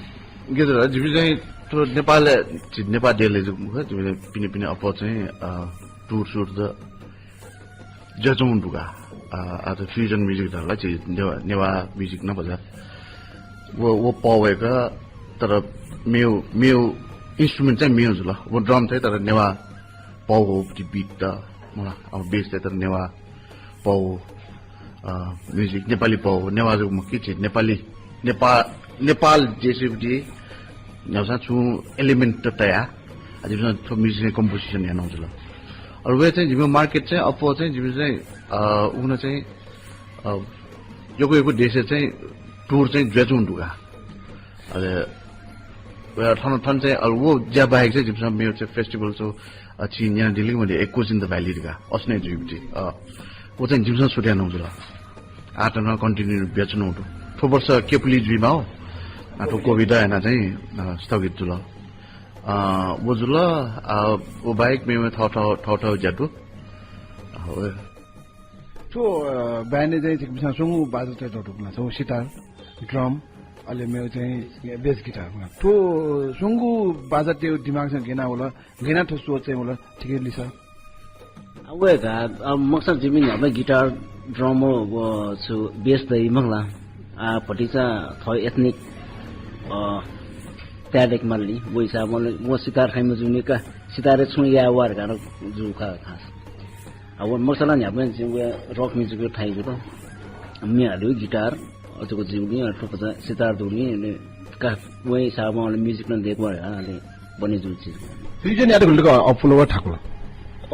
गे जुल, जिमि चाहिँ थ्व नेपालय्, झी नेपाः देशय् जू मखु, जिमि पिने पिने अप्वः चाहिँ, अ, tour सुर द ज्याच्वंगु दु का। अ, आ त fusion music धाल ला, झी नेवा-, नेवाः music नं भचा। व, व पौ वय्क, तर मेव, मेव instrument चाहिँ मेव जुल। व drum चाहिँ तर नेवाः पौ हो, beat त, मखु ला, अब bass चाहिँ तर नेवाः पौ, अ, music नेपाली पौ, नेवाः जक मखु कि झी नेपाली, नेपा-, नेपाल देशय् न्ह्याःसां छुं element त तया, अ, जिमिसं थ्व music composition यानागु जुल। अले व चाहिँ जिमिगु market चाहिँ अप्वः चाहिँ जिमिसं चाहिँ, अ, उखुन्हु चाहिँ, अ, यक्व यक्व देशय् चाहिँ tour चाहिँ जुयाच्वंगु दु का। अले व थन, थन चाहिँ अले व ज्या बाहेक चाहिँ जिमिसं मेव चाहिँ festival छु, अ, छिं न्यनादिल कि मते, Echoes in the Valley धकाः, अथे नं जुइगु दु। अ, व चाहिँ जिमिसं सुरु यानागु जुल। आः त नं continue बियाच्वनागु दु। थ्व वर्ष केपुली जुइमाः हो। आ, थ्व COVID यानाः चाहिँ, अ, स्थगित जुल। अ, व जुल, अ, व बाहेक मेमेव थःथः, थःथः ज्या दु। अ, व थ्व, अ, band-य् चाहिँ छिकपिन्सं स्वंगू बाजा तये धुंकल, छगू सितार, drum, अले मेव चाहिँ bass guitar। थ्व स्वंगू बाजा तयेगु दिमागसं गय् याना वल, गय् याना थ्व सोच चाहिँ वल, थुकिया लिसः? अ, वय् का, अ, मखुसा जिमि न्ह्याबलें guitar, drum व छु bass दइ मखु ला। आ, भतिचा थः ethnic, अ, त्याः दयेके माल नि, व हिसाबं व सितार खइम्ह जूनि का, सितारय् छुं याये वा धकाः जू का खास। अ, व मखुसा ला न्ह्याबलें जिं व rock music थाय् जुल। म्ये हालेगु guitar, अ, जक जिगुलिं, अ, थ्व भचा सितार दुगुलिं, अले का, व हिसाबं अले music नं दयेके वा, अले बने जू चिज। Fusion यात गुलि का अप्वः ला वा थाकु ला?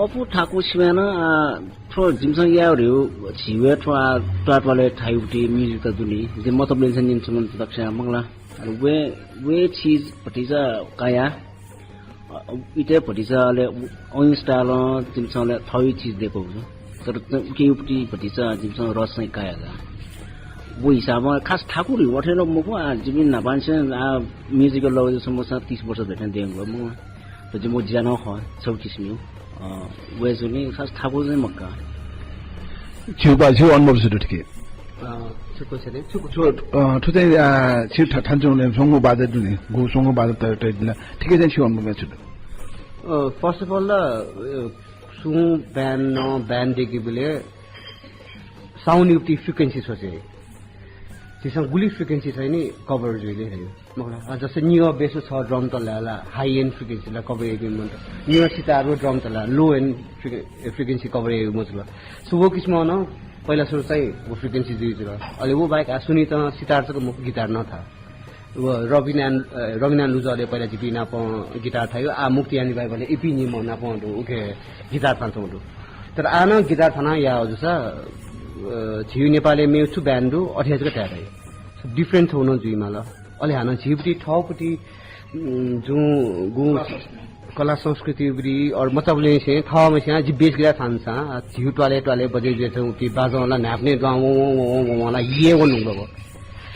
अप्वः थाकु सिबें नं, अ, थ्व जिमिसं याये धइगु झी व थ्व, अ, त्वाःत्वालय् थाय् उति music त दुनि। जि मतलब लेन्सन निन चुमन तक स्यां मखु ला। अले व, व चिज भतिचा कया। अ, इतय् भतिचा अले अन style-ं जिमिसं अले थःगु चिज दयेकूगु दु। तर उकियापट्टि भतिचा जिमिसं रस चाहिँ कया का। व हिसाबं खास थाकु धइगु अथे नं मखु, आ, जिमि न्हापांनिसें, आ, music-य् लगे जूसां मखुसा तीस वर्ष धइथें दयेकूगु मखु। त जिमिगु ज्या नं खः, छगू किसिमं। अ, वय् जूगुलिं खास थाकु चाहिँ मखु का। छिगु बा, छिगु अनुभव छु दु थुकी? अ, छु question है? छु question? छु, अ, थ्व चाहिँ, अ, छि थ-, थन च्वंगु स्वंगू बाजा दु नि, गु स्वंगू बाजा त, त, त, ठिकै चाहिँ छि अनुमान छु दु? अ, first of all, अ, सुं band न, band देकी बुले sound युक्ति frequency सोचे। झीसं गुलि frequency चाहिँ नि cover जुइले है। मतलब, अ, जस्तै निगः bass छ drum तला ला, high end frequency ला cover याइबी मन्त। निगः सितार व drum तला low end frequ-, frequency cover याइबी मन्त। So, व किसिम न, पहिला सुरु चाहिँ व frequency जुइ जुल। अले व बाहेक आ सुनित सितार तक मुख गिटार न था। व रविनारायण, अ, रविनारायण लुजले पहिला जिपी नाप गिटार थायो, आ मुक्ति यानी भाइ भने इपि निम नाप दु, उके गिटार थान दु। तर आ न गिटार थाना या जुसा, अ, झिउ नेपालय् मेउ छु band दु, अथे जक थाय् थाय्। Different थौ न जुइमाल। अले हानं झिउपति थौपति, उम्, जुं गु कला संस्कृति ब्री और मतलब ले से थौ में से जि bass गिटार थान सा, आ, झिउ ट्वाले ट्वाले बजे जे थे उति बाजं ला न्हापने द्वां वं वं वं वं वं ला ये वन नुंगलो।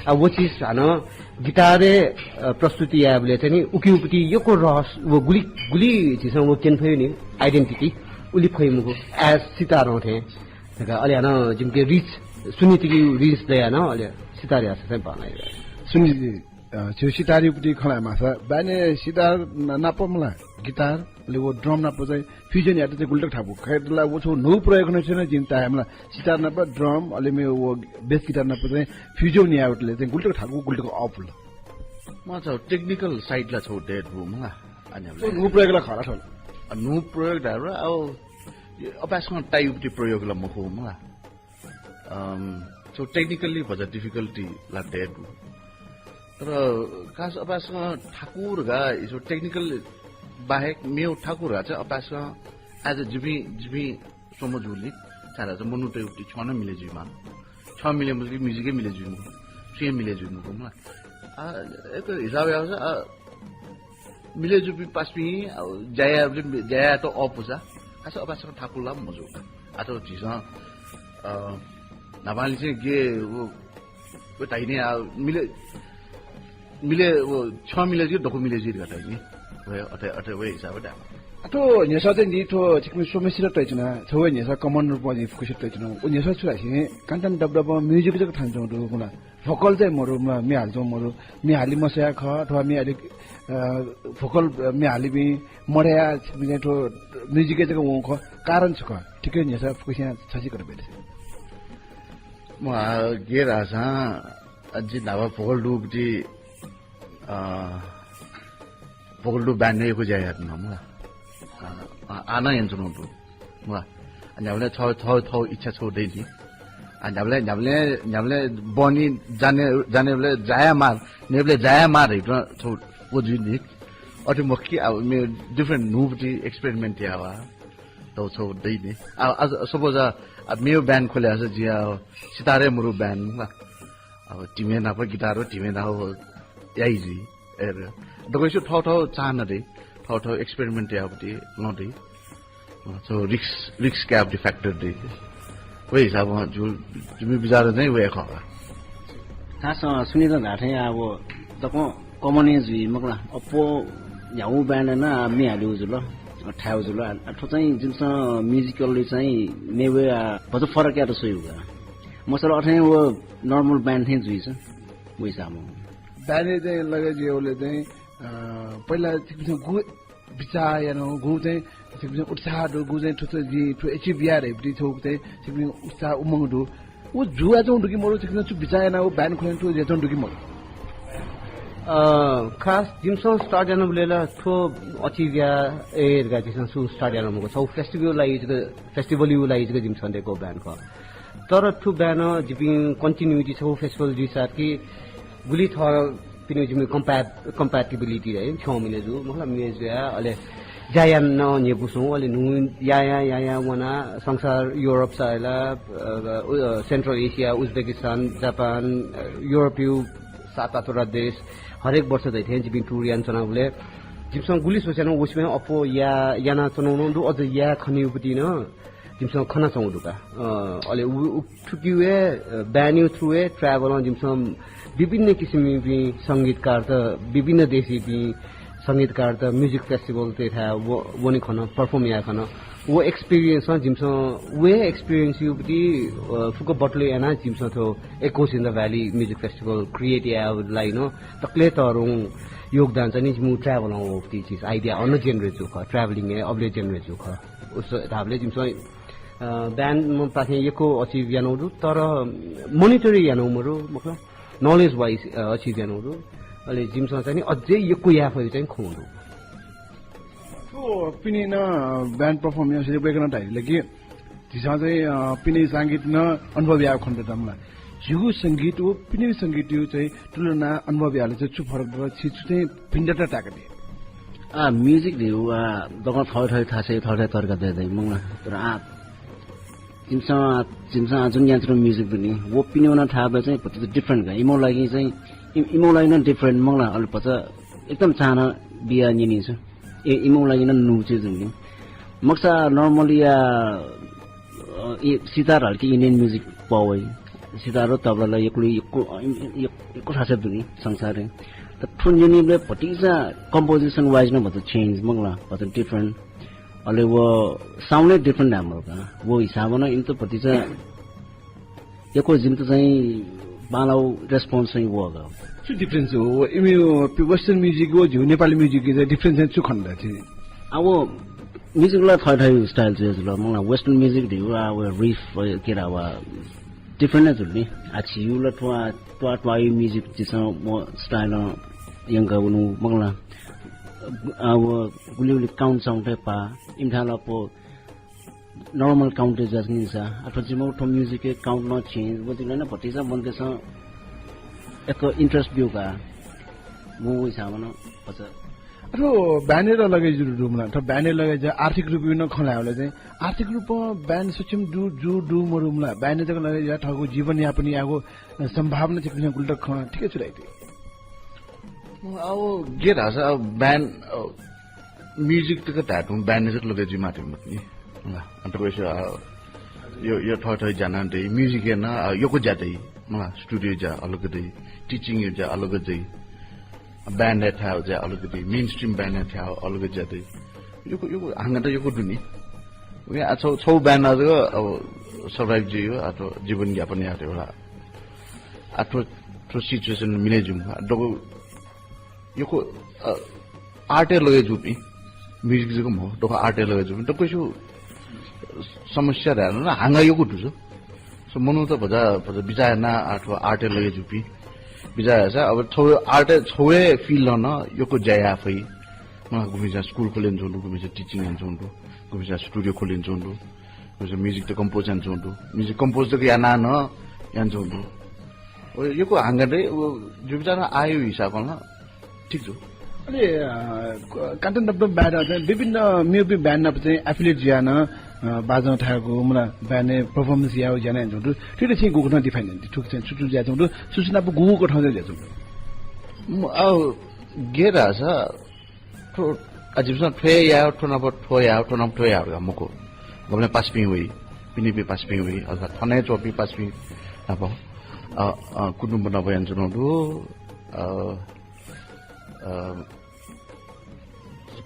आ, वो चीज हानं गिटारे, अ, प्रस्तुति याबले चाहिँ नि उकी उपति यको रहस वो गुली, गुली झीसं वो केन फयो नि identity उली फयो मुगु as सितार थे। अले हानं जिमके reach सुनितिकी reach दया न अले सितार यास चाहिँ बाना। सुनिति अ, झिउ सितार उपति खला मासा, band सितार न-, नाप मला, गिटार, अले वो drum नाप चाहिँ fusion यात चाहिँ गुलटक थापु। खैर ला वो छौ न्हू प्रयोग न छन जिन तायमला, सितार नाप drum, अले मे वो bass गिटार नाप चाहिँ fusion यावटले चाहिँ गुलटक थापु, गुलटक अपुल। म छौ technical side ला छौ dead वो मला, अनि छौ न्हू प्रयोग ला खला छौ। अ, न्हू प्रयोग धारो, अब, अपासमा टाइप उपति प्रयोग ला मखो मला। अम, so technically भचा difficulty ला dead। तर खास अपासं ठाकुर गा, so technical बाहेक मेउ ठाकुर गा चाहिँ अपासं as a जिबी, जिबी समझ उली, सारा चाहिँ मनु तय उति छुआ न मिले जुइमा। छुआ मिले मुझे music ए मिले जुइमा। सुए मिले जुइमा, मला। आ, एक हिसाब यावसा, आ, मिले जुपी पासपी, आ, जाया, जाया तो अपुसा। आसा अपासं ठाकुर ला मजू। आ तो झीसं, अ, नाबाली चाहिँ गे, वो, वो ताइने, आ, मिले, मिले, वो, छ मिले जी, दखु मिले जी, ताइने। वे, अथे, अथे, वे हिसाब दा। आ तो न्ह्यसः चाहिँ नि थो, छिकमी सोमेश्वर तैचुना, छौ न्ह्यसः common रूपमा नि फुकुसेर तैचुना। वो न्ह्यसः छु राशि, कान्तान डबडब music जक थान जाउँ दु, मुला। Vocal चाहिँ मरु, म-, म्ये हालि चाहिँ मरु, म्ये हालि मसया ख, अथवा म्ये हालि, अ, vocal, अ, म्ये हालि बी, मरया, म्ये चाहिँ थ्व music ए जक वं ख, कारण छु ख, ठिकै न्ह्यसः फुकुसिया छसी कर बेले। म, अ, गे रासा, अ, जि धाबा vocal दु बति, अ, vocal दु band ने यक्व ज्या यात न, मला। आ, आ, आना यन्त्र नु दु। वा। आ, न्ह्याबलें थौ, थौ, थौ इच्छा छौ दइ नि। आ, न्ह्याबलें, न्ह्याबलें, न्ह्याबलें बनी जाने, जाने बले जाया मार, नेबले जाया मार है, छौ वो जुइ नि। अथे मखु कि, आ, मे different न्हूपति experiment या वा। तौ छौ दइ नि। आ, आ, suppose, आ, आ, मेउ band खोले आसा जिया सितारे मुरु band, वा। अब टिमे नाप गिटार हो, टिमे नाप याइ जुइ। एर। दक्वसित थौ थौ चाहना दइ, थौ थौ experiment याबति लं दइ। अ, छौ risk, risk कायेबति factor दइ। व हिसाबं जु, जिमि विचार चाहिँ व खः। खास, अ, सुनित धाःथें अब दक्वं common ए जुइ मखु ला। अप्वः न्ह्यागु band नं म्ये हालिउ जुल, अ, थायु जुल। अ, थ्व चाहिँ जिमिसं musical चाहिँ मेवे, अ, भचा फरक यात स्वयु का। मसल अथें व normal band थें जुइ छ, व हिसाबं। Band ए चाहिँ लगे जुइबले चाहिँ, अ, पहिला छिकपिन्सं गु बिचाः याना, गु चाहिँ छिकपिन्सं उत्साह दु, गु चाहिँ थ्व, थ्व जिं थ्व achieve याये धइबति छौ चाहिँ छिकपिन्सं उत्साह उमंग दु। व जुया चाहिँ दु कि मरु, छिकपिन्सं छु बिचाः याना व band खोले थ्व जे चाहिँ दु कि मरु? अ, खास जिमिसं start यानाबले ला थ्व achieve या ए धका जिमिसं छु start याना मखु। छौ festival ला इजक, festival यु ला इजक जिमिसं देको band खः। तर थ्व band जिपिं continuity छौ festival जुइसात कि गुलि थःपिनि जिमि compat-, compatibility है, छ्यं मिले जु, मतलब मिले जुया, अले जायान न न्ह्यगु सुं, अले न्हू या, या, या, या वना, संसार Europe सायला, अ, अ, Central Asia, Uzbekistan, Japan, अ, Europe यु सात आठवटा देश, हरेक वर्ष दैथें जिपिं tour यान चनाबले, जिमिसं गुलि सोचेन, उसमें अप्वः या, याना चनाउनु दु, अझ या खनिउपति न, जिमिसं खना चाहु दु का। अ, अले उ, उ, थुकिउ हे, अ, band यु through हे travel जिमिसं विभिन्न किसिमपिं संगीतकारत, विभिन्न देशपिं संगीतकारत music festival ते थाय् व-, वने खन, perform या खन। व experience नं जिमिसं, व हे experience युपति, अ, फुक्क बटुले यानाः जिमिसं थ्व Echoes in the Valley Music Festival create यायेगु लागि नं दकले तःधंगु योगदान चाहिँ नि जिमिगु travel नं वःपति चिज idea अन generate जू खः, travelling हे अबले generate जू खः। उस धाबले जिमिसं, अ, band नं पाखें यक्व achieve यानागु दु, तर monetary यानागु मरु, मतलब knowledge wise, अ, achieve यानागु दु। अले जिमिसं चाहिँ नि अझै यक्व याये फइगु चाहिँ खँ दु। थ्व पिने नं band perform यासें वय्कलं धाइदिल कि झीसं चाहिँ, अ, पिने संगीत नं अनुभव याये खनेदत मला। झीगु संगीत व पिने संगीतया चाहिँ तुलना अनुभव यायेबलय् चाहिँ छु फरक दु, छि छु चाहिँ भिन्नता ताय्कादी? आ, music धइगु, आ, दक्वं थःथः थासय् थःथः तरिका दय् दइ मखुला। तर आ, जिमिसं, जिमिसं आ जुन यन्त्रं music दु नि, व पिने वनाः थाय्बलय् चाहिँ भतिचा different का। इमिगु लागि चाहिँ, इम-, इमिगु लागि नं different मखुला, अले भचा एकदम चाहना बियाः न्यनी छु। ए, इमिगु लागि नं न्हू चिज जुल नि। मखुसा normally या, अ, ए, सितार हल्के Indian music पौ वइ। सितार व तबला ला यक्व, यक्व, यक्व थासय् दु नि संसारय्। त थ्व न्यनीबलय् भतिचा composition wise नं भचा change मखुला, भचा different। अले व sound नै different धायेमाल का। व हिसाबं नं इमित भतिचा यक्व जिमित चाहिँ बांलाःगु response चाहिँ वःगु। छु difference हो? व इमि, अ, western music व झीगु नेपाली music चाहिँ difference चाहिँ छु खनेदत? आ, व music ला थःथः style जुया जुल। मखुला western music धइगु आ, व riff, व केरा व different नै जुल नि। आ, झीगु ला त्वा, त्वा, त्वाःया music झीसं व style नं यंकावनु मखुला। आ, व गुलि गुलि count sound हे पा, इमिथाय् ला प normal count जुयाच्वंगु निसा, अथवा जिमिगु थ्व music count नं change, व जिमित नं भतिचा मनूतय्सं एक interest ब्यू का, व हिसाबं नं भचा। अथवा band-य् लगे जुइ दु मला, अथवा band-य् लगे जुयाः आर्थिक रूपं नं खँ ल्हायेबलय् चाहिँ, आर्थिक रूपं band सक्षम दु, जू दु मरु मला, band-य् जक लगे जुयाः थःगु जीवनयापन यायेगु, अ, सम्भावना चाहिँ गुलि तक खँ, ठीक हे छु धाइ ति? अब गे धाःसा अब band, अ, music तक धायेधुन band-य् जक लगे जुइमाः धइगु मखु नि। ला, अन तक्वय्सं, अ, यो, यो थःथः ज्या याना दइ, music याना, अ, यक्व ज्या दइ। मला, studio ज्या अलग दइ, teaching ज्या अलग दइ, band-य् थाय् ज्या अलग दइ, mainstream band-य् थाय् अलग ज्या दइ। यक्व, यक्व, हांगा त यक्व दु नि। उकिं आ छौ, छौ band-य् जक अब survive जुइ, अथवा जीवन यापन याये धइगु ला। आ थ्व, थ्व situation मिले जुइमा। दक्व यक्व, अ, art-य् लगे जूपिं, music जक मखु, दक्व art-य् लगे जूपिं, दक्वय्सं समस्या धायेधुन हांगा यक्व दु। So, मनूत भचा, भचा बिचाः याना अथवा art-य् लगे जूपिं बिचाः याःसा, अब छौ art-य्, छौ हे field-य् नं यक्व ज्या याये फइ। मला, गुम्हेस्यां school खोले यानाच्वंगु दु, गुम्हेस्यां teaching यानाच्वंगु दु, गुम्हेस्यां studio खोले यानाच्वंगु दु, गुम्हेस्यां music त compose यानाच्वंगु दु, music compose जक यानाः नं यानाच्वंगु दु। व यक्व हांगा दइ, व जिगु बिचालं आःया हिसाबं ला ठीक जू। अले, अ, क-, कान्ति नप्पु band चाहिँ विभिन्न मेपिं band नाप चाहिँ affiliate जुयाः नं, अ, बाजं थायेगु, मला, band-य् performance यायेगु ज्या यानाच्वंगु दु। थुकियात छिं गुकथं define यानादी? थुकिं चाहिँ छु छु जुयाच्वंगु दु, छु छु नाप गुगु कथं जुयाच्वंगु दु? म, अ, गे धाःसा थ्व, आ, जिमिसं थ्व हे याये, थ्व नाप थ्व याये, थ्व नाप थ्व याये धकाः मखु। गबलें पासापिं वइ, पिनेपिं पासापिं वइ, अथवा थन हे च्वंपिं पासापिं नाप, अ, अ, कुटुम्ब नाप यानाच्वंगु दु, अ, अ,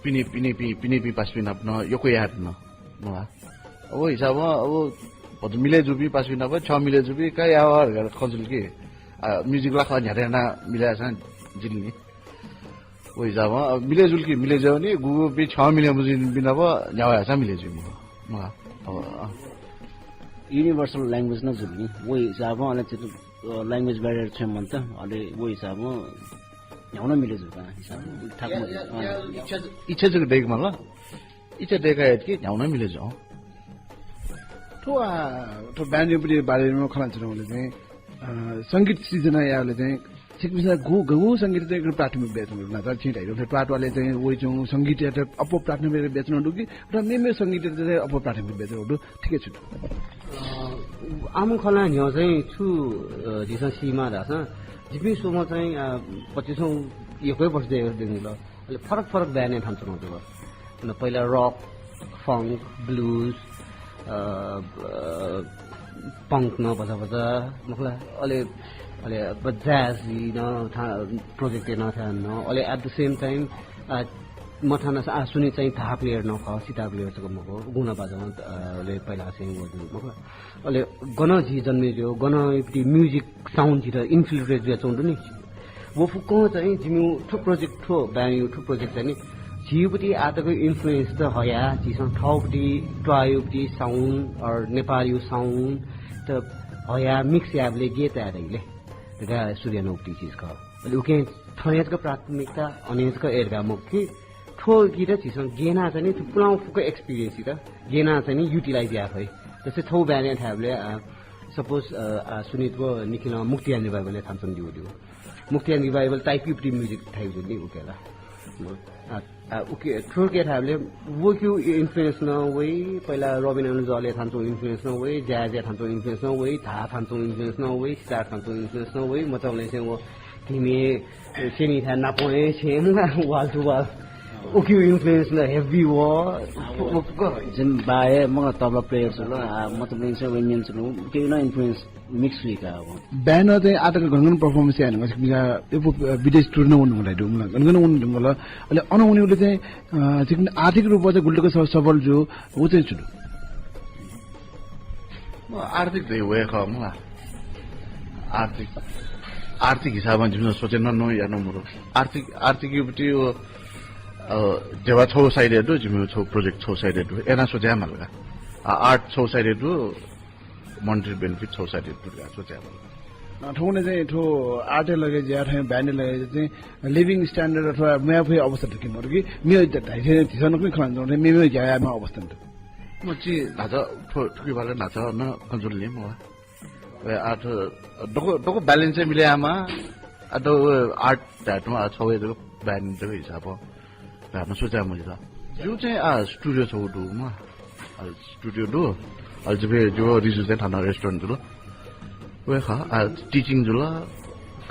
पिने, पिनेपिं, पिनेपिं पासापिं नाप नं यक्व याये धुन, मला। अब हिसाबं, अब भचा मिले जूपिं पासापिं नाप, छ्यं मिले जूपिं का याः धकाः खँ जुल कि, आ, music ला खः न्ह्याथे यानाः मिले याःसां जिल नि। व हिसाबं, अब मिले जुल कि मिले जुइ नि, गुगुपिं छ्यं मिले मजुइपिं नाप न्ह्याथे याःसां मिले जुइ मखु। मला, अब, अ। Universal language नं जुल नि। व हिसाबं अले चाहिँ, अ, language barrier छ्वये मन्त, अले व हिसाबं न्ह्याउन मिले जुल का हिसाबं। ठाक या, मजुल। या, अँ। या, इच्छा, इच्छा जक दय्केमाल। इच्छा दय्काः यात कि न्ह्याउन मिले जुइ। थ्व, आ, थ्व band-या बारेमा खँ ल्हानाच्वनाबलय् चाहिँ, अ, संगीत सिर्जना यायेबलय् चाहिँ छिकपिन्सं गु, गु संगीतयात चाहिँ प्राथमिकता बियाच्वनागु दु? तर छिं धाइ, थ्व त्वाःत्वालय् चाहिँ वइच्वंगु संगीतयात अप्वः प्राथमिकता बियाच्वनागु दु कि, अथवा मेमेगु संगीतयात चाहिँ अप्वः प्राथमिकता बियाच्वनागु दु? थुकी छु दु? अ, आम खँ ल्हाये न्ह्यः चाहिँ छु, अ, झीसं सीमाः धाःसा, जिपिं स्वम्ह चाहिँ, अ, पच्चिसौं यक्व हे वर्ष दय्केगु दु नि ल। अले फरक फरक band-य् थन च्वनागु दु। अले पहिला rock, funk, blues, अ, अ, punk नं भचा भचा, मखुला, अले, अले अब jazz नं था, project नं थाय् नं, अले at the same time, अ, मथाना आ सुनि चाहिँ धाः player नं खः, सितार player जक मखु, गुना बाजामा, अ, ले पहिला चाहिँ व दु, मखु। अले गन झी जन्मे जो, गन इपति music sound झीत infiltrate जुया च्वंदु नि। व फुक्कं चाहिँ जिमिउ थ्व project, थ्व band यु थ्व project चाहिँ नि झीउपति आतक influence त हया, झीसं थौपति, त्वायुपति sound, or नेपाल यु sound त हया mix याबले गे तया दइले। धकाः सुरु यानागु चिज खः। अले उकिं थन हे जक प्राथमिकता, अन हे जक एरगा मखु कि थ्व गीत झीसं गेना चाहिँ नि थ्व पुलां फुक्क experience त गेना चाहिँ नि utilize याये फइ। जस्तै छौ band थायेबले, अ, suppose, अ, अ, सुनित व निखिल मुक्तियान revival थान च्वंगु दु। मुक्तियान revival type यु music थायु नि उकेला। अ, आ, उके, थ्व के थायेबले वकिउ influence नं वइ, पहिला रबिन अनुजले थान च्वंगु influence नं वइ, ज्या ज्या थान च्वंगु influence नं वइ, धाः थान च्वंगु influence नं वइ, सितार थान च्वंगु influence नं वइ, मचाबले चाहिँ व धिमे सेनी थाय् नापं हे छेँ wall to wall। उकिउ influence नं heavy व, व, व, जिम बाये, मग तबला player जुल, आ, मचाबले चाहिँ व मेन जुल, उकिउ नं influence mix हुइका अब। Band चाहिँ आतक गन गन performance याये धुंकल, छिकपिं, अ, विदेश tour नं वने धुंकल, गन गन वने धुंकल। अले अन वनेबले चाहिँ, अ, छिकपिं आर्थिक रूपमा चाहिँ गुलि तक स-, सबल जू, व चाहिँ छु दु? म आर्थिक धइ वये खः मला। आर्थिक, आर्थिक हिसाबमा जिमिसं सोचे नं नं याना मरु। आर्थिक, आर्थिक युपति व, अ, देवा छौ side दु, जिमि छौ project छौ side दु। एना सोचे मला का। आ, art छौ side दु, monetary benefit छौ side दु का सोचे मला। अ, थौंकन्हय् चाहिँ थ्व art लगे ज्या थें band लगे चाहिँ living standard अथवा म्वाये फुइ अवस्था दु कि मरु कि, म्ये धाइसे झीसं नं खँ ल्हाना च्वं थें म्ये म्ये ज्या यायेमाः अवस्था दु। म छि न्हाचः थ्व थुकिबारे न्हाचः नं खँ जुल नि मला। व art दक्व, दक्व balance मिले यायेमाः, आ दक्व art धायेतुं आ छौ हे दक्व band दक्व हिसाबं। धायेमा सोचे मजिल। जिउ चाहिँ आ studio छौ दु मला। आ studio दु। आ जिबे जिउ रिजु चाहिँ थाना restaurant जुल। व खः, आ teaching जुल।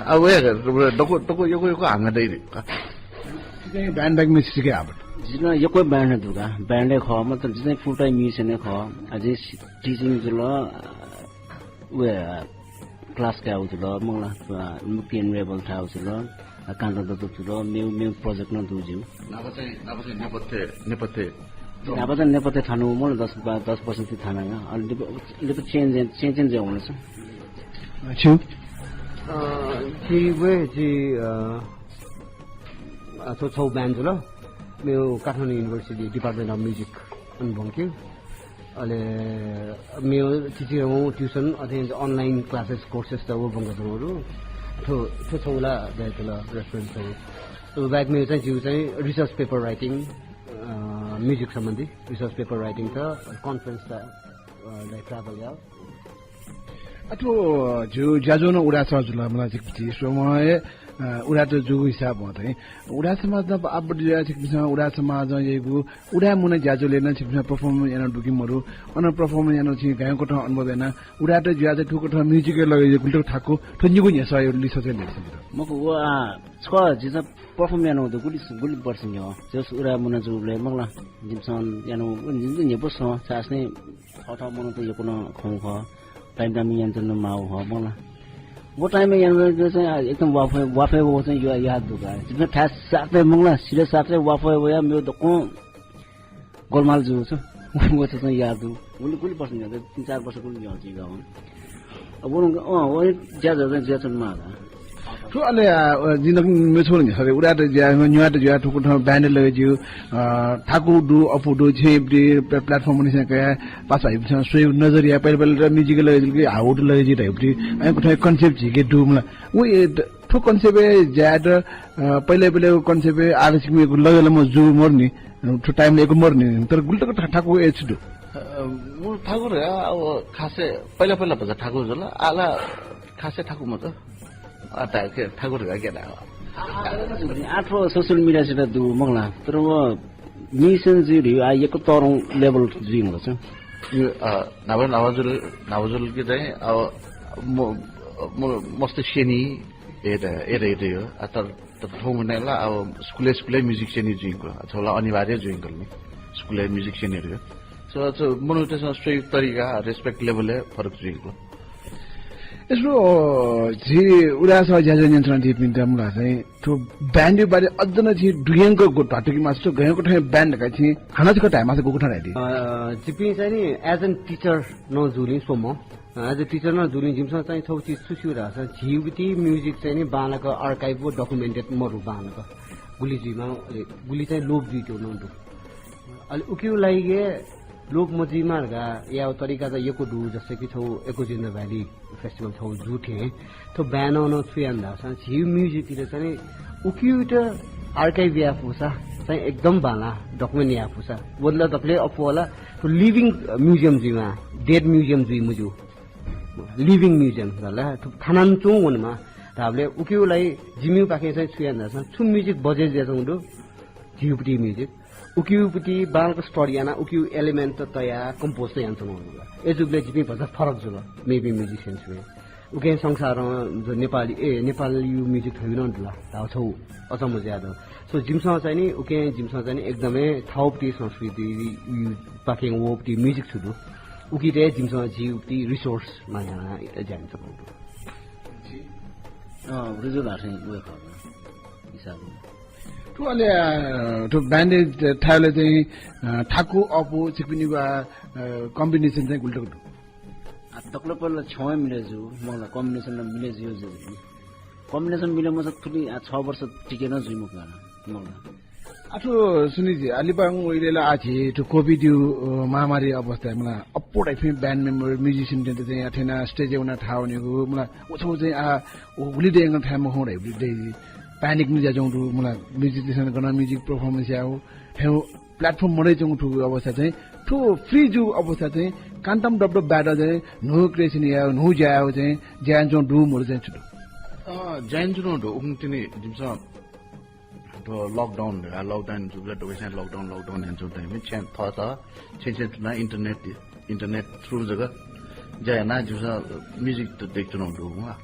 आ व दक्व, दक्व यक्व यक्व हांगा दइ रे। चाहिँ band बाहेक म्ये छु छु याये आबट? जिं नं यक्व band दु का। Band हे खः, मतलब जिं चाहिँ full time musician हे खः। आ जिं teaching जुल। व class काये जुल, मला, आ, मुक्तियान revival थाय् जुल, आ, कान्ता दत्त जुल, मेउ, मेउ project नं दु जिउ। न्हापा चाहिँ, न्हापा चाहिँ नेपथ्य, नेपथ्य। न्हापा चाहिँ नेपथ्य थानु, मला, दस, बा-, दस वर्ष ति थाना, अले lip, lip change, change, change जुया वंगु छु। छु? अ, जि व, जि, अ, अ, छौ, छौ band जुल, मेउ Kathmandu University Department of Music अन ब्वंकेगु। अले मेउ चिचिरंगु tuition अथें online classes courses त व ब्वंका च्वंगु दु। थ्व, थ्व छौ ला दयेत ला reference छौ। व बाहेक मेउ चाहिँ जिउ चाहिँ research paper writing, अ, music सम्बन्धी research paper writing त conference त, अ, लाई travel याउ। अ, थ्व जिउ ज्याझ्वः नं उदास जुल मला छिकपिं स्वम्ह हे, अ, उदात जूगु हिसाबं चाहिँ उदात समाज नं आबद्ध जुया छिकपिंसं उदात समाजं याइगु उदाय मुना ज्याझ्वलय् नं छिकपिंसं performance याना दु कि मरु, अन performance याना छिं गय् कथं अनुभव याना, उदात जुया चाहिँ थुकथं music लगे गुलि तक थाकु, थ्व निगू न्ह्यसः लिसः चाहिँ ले। मखु, व, आ, छ जिं perform याना दु गुलि, गुलि वर्ष न्ह्यः। जस उदाय मुना जूबलय् मला, जिमिसं याना, जिमिसं न्ह्यब्वस, छाय् थःथः मनूत यक्व नं खं खः, time time याना च्वने माःगु खः, मला। व time याना चाहिँ एकदम वाफय्, वाफय् व चाहिँ या, याद दु का। जिमिसं थाय् साथय् मला, सिधे साथय् वाफय् वया मेउ दक्वं गोलमाल जू छु। व चाहिँ याद दु। गुलि, गुलि वर्ष न्ह्यः, तीन चार वर्ष गुलि न्ह्यः जुइगु। अब व, अँ, व ज्याझ्वः चाहिँ जुया च्वने माः का। थ्व अले, आ, अ, जिं दक्व मेछ्वः न्ह्यसः रे, उदात ज्या, न्ह्यात ज्या, थुकथं band लगे ज्यू, अ, थाकु दु, अप्वः दु, छेँय् platform निसें कया, पासा हिप्सं स्वयं नजरिया, पहिले पहिले त music लगे ज्यू कि हाउट लगे ज्यू धाइबुटी, अ, कथं concept झीके दु मला। व ए, द-, थ्व concept ज्यात, अ, पहिले पहिले concept आर्थिक यक्व लगे लम्ह जू मरु नि, थ्व time यक्व मरु नि, तर गुलि तक था-, थाकु ए छु दु? अ, मू थाकु रे, अब खासे पहिले पहिले भचा थाकु जुल, आला खासे थाकु मत। आ, ता-, के, थाकुर का के दा। आ, थ्व social media सित दु मखु ला। तर व musician जुइ धइगु आ यक्व तःधंगु level जुइ मखु छु। यो, अ, न्हापा, न्हापा जुल, न्हापा जुल कि चाहिँ, अब, म, म, मस्त स्यनी, एत, एत, एत यो। आ, तर, तर थौंकन्हय् ला, अब, स्कुलय्, स्कुलय् music स्यनी जुइगु। आ, छगू ला अनिवार्य जुइगु नि। स्कुलय् music स्यनी धइगु। So, so, मनूतय्‌सं स्वयेगु तरिका, respect level-य् फरक जुइगु। यसो, झी उदाय् सः ज्याझ्वः न्यनाच्वनादीपिन्त मला चाहिँ थ्व band-या बारे अझ नं झी दुयंक गु धात्थें कि मास्टर गयंक थें band धकाः झी हानं छकः धाये मास्टर गुगु थें धायेदी? अ, जिपिं चाहिँ नि as a teacher नं जुलिं स्वम्ह। अ, as a teacher नं जुलिं जिमिसं चाहिँ छौ चिज छु स्यू धाःसा झीगुति music चाहिँ नि बांलाक archive व documented मरु बांलाक। गुलि जुइमा, अले गुलि चाहिँ लोप जुइत्यु नं दु। अले उकियु लागिं लोप मजुइमा धकाः याउ तरिका त यक्व दु, जस्तै कि छौ Echo in the Valley festival छौ जू थें। थ्व band नं छु याना धाःसा झी music-यात चाहिँ उकियुत archive याये फुसा चाहिँ एकदम बांला document याये फुसा। वल्ला दकले अप्वः वला थ्व living museum जुइमा, dead museum जुइ मज्यू। Living museum धाःसा थ्व थानान च्वं वनेमा धाःबलय् उकियु लागिं जिमिपाखें चाहिँ छु याना धाःसा छु music बजे जुयाच्वंगु दु, झीगुपति music। उकियुपति बांलाक study याना उकियु element त तया compose त यानाच्वनागु दु। अय्जूबलय् जिपिं भचा फरक जुल, maybe musicians वे। उकें संसारं जो नेपाली, ए, नेपालीयु music थ्व नं दुला, धाउ छौ अचम्म ज्यादा। So जिमिसं चाहिँ नि, उकें जिमिसं चाहिँ नि एकदमै थौपति संस्कृति पाखें वपति music छु दु, उकित जिमिसं झीगुपति resource माया ज्यान चलाउ दु। अँ, रिजु धाःथें वे खः हिसाबले। थ्व अले, अ, थ्व band थाय्‌बलय् चाहिँ, अ, थाकु, अपु, छिकपिनिगु, अ, combination चाहिँ गुलि तक दु? आ, दकलय् पहिला छेँय् मिले जू, मला combination नं मिले जुइ जू। Combination मिले मसा थुलि, आ, छ वर्ष टिके नं जुइ मखु मला, मला। आ, थ्व सुनिजि, आ, लिपा वइलय् ला आ झी थ्व COVID-यु, अ, महामारी अवस्थाय् मला अप्वः धाइपिं band member, musician-तय्‌त चाहिँ आ थें नं stage-य् वना थाहां वनेगु, मला व छौ चाहिँ आ, व गुलि दयेक थाय् मखं धाइ, गुलि दयेक panic नं जुयाच्वंगु दु, मला musician गनं music performance याउ, थें platform मदय्‌च्वंगु थुगु अवस्था चाहिँ, थ्व free जूगु अवस्था चाहिँ, कान्ताम्ह डबडब बाय्‌त चाहिँ न्हू creation याउ, न्हू ज्या याउ चाहिँ, ज्या यानाच्वंगु दु मदु चाहिँ छु दु? अ, ज्या यानाच्वंगु दु, उखुन्हु तिनि जिमिसं थ्व lockdown, आ, lockdown जूबलय् दक्वसिनं lockdown, lockdown यानाच्वंगु time-य् छेँ थःत, छेँ छेँ थुनाः internet, internet through जक ज्या यानाः जिमिसं music त दयेकाच्वनागु दु, वा।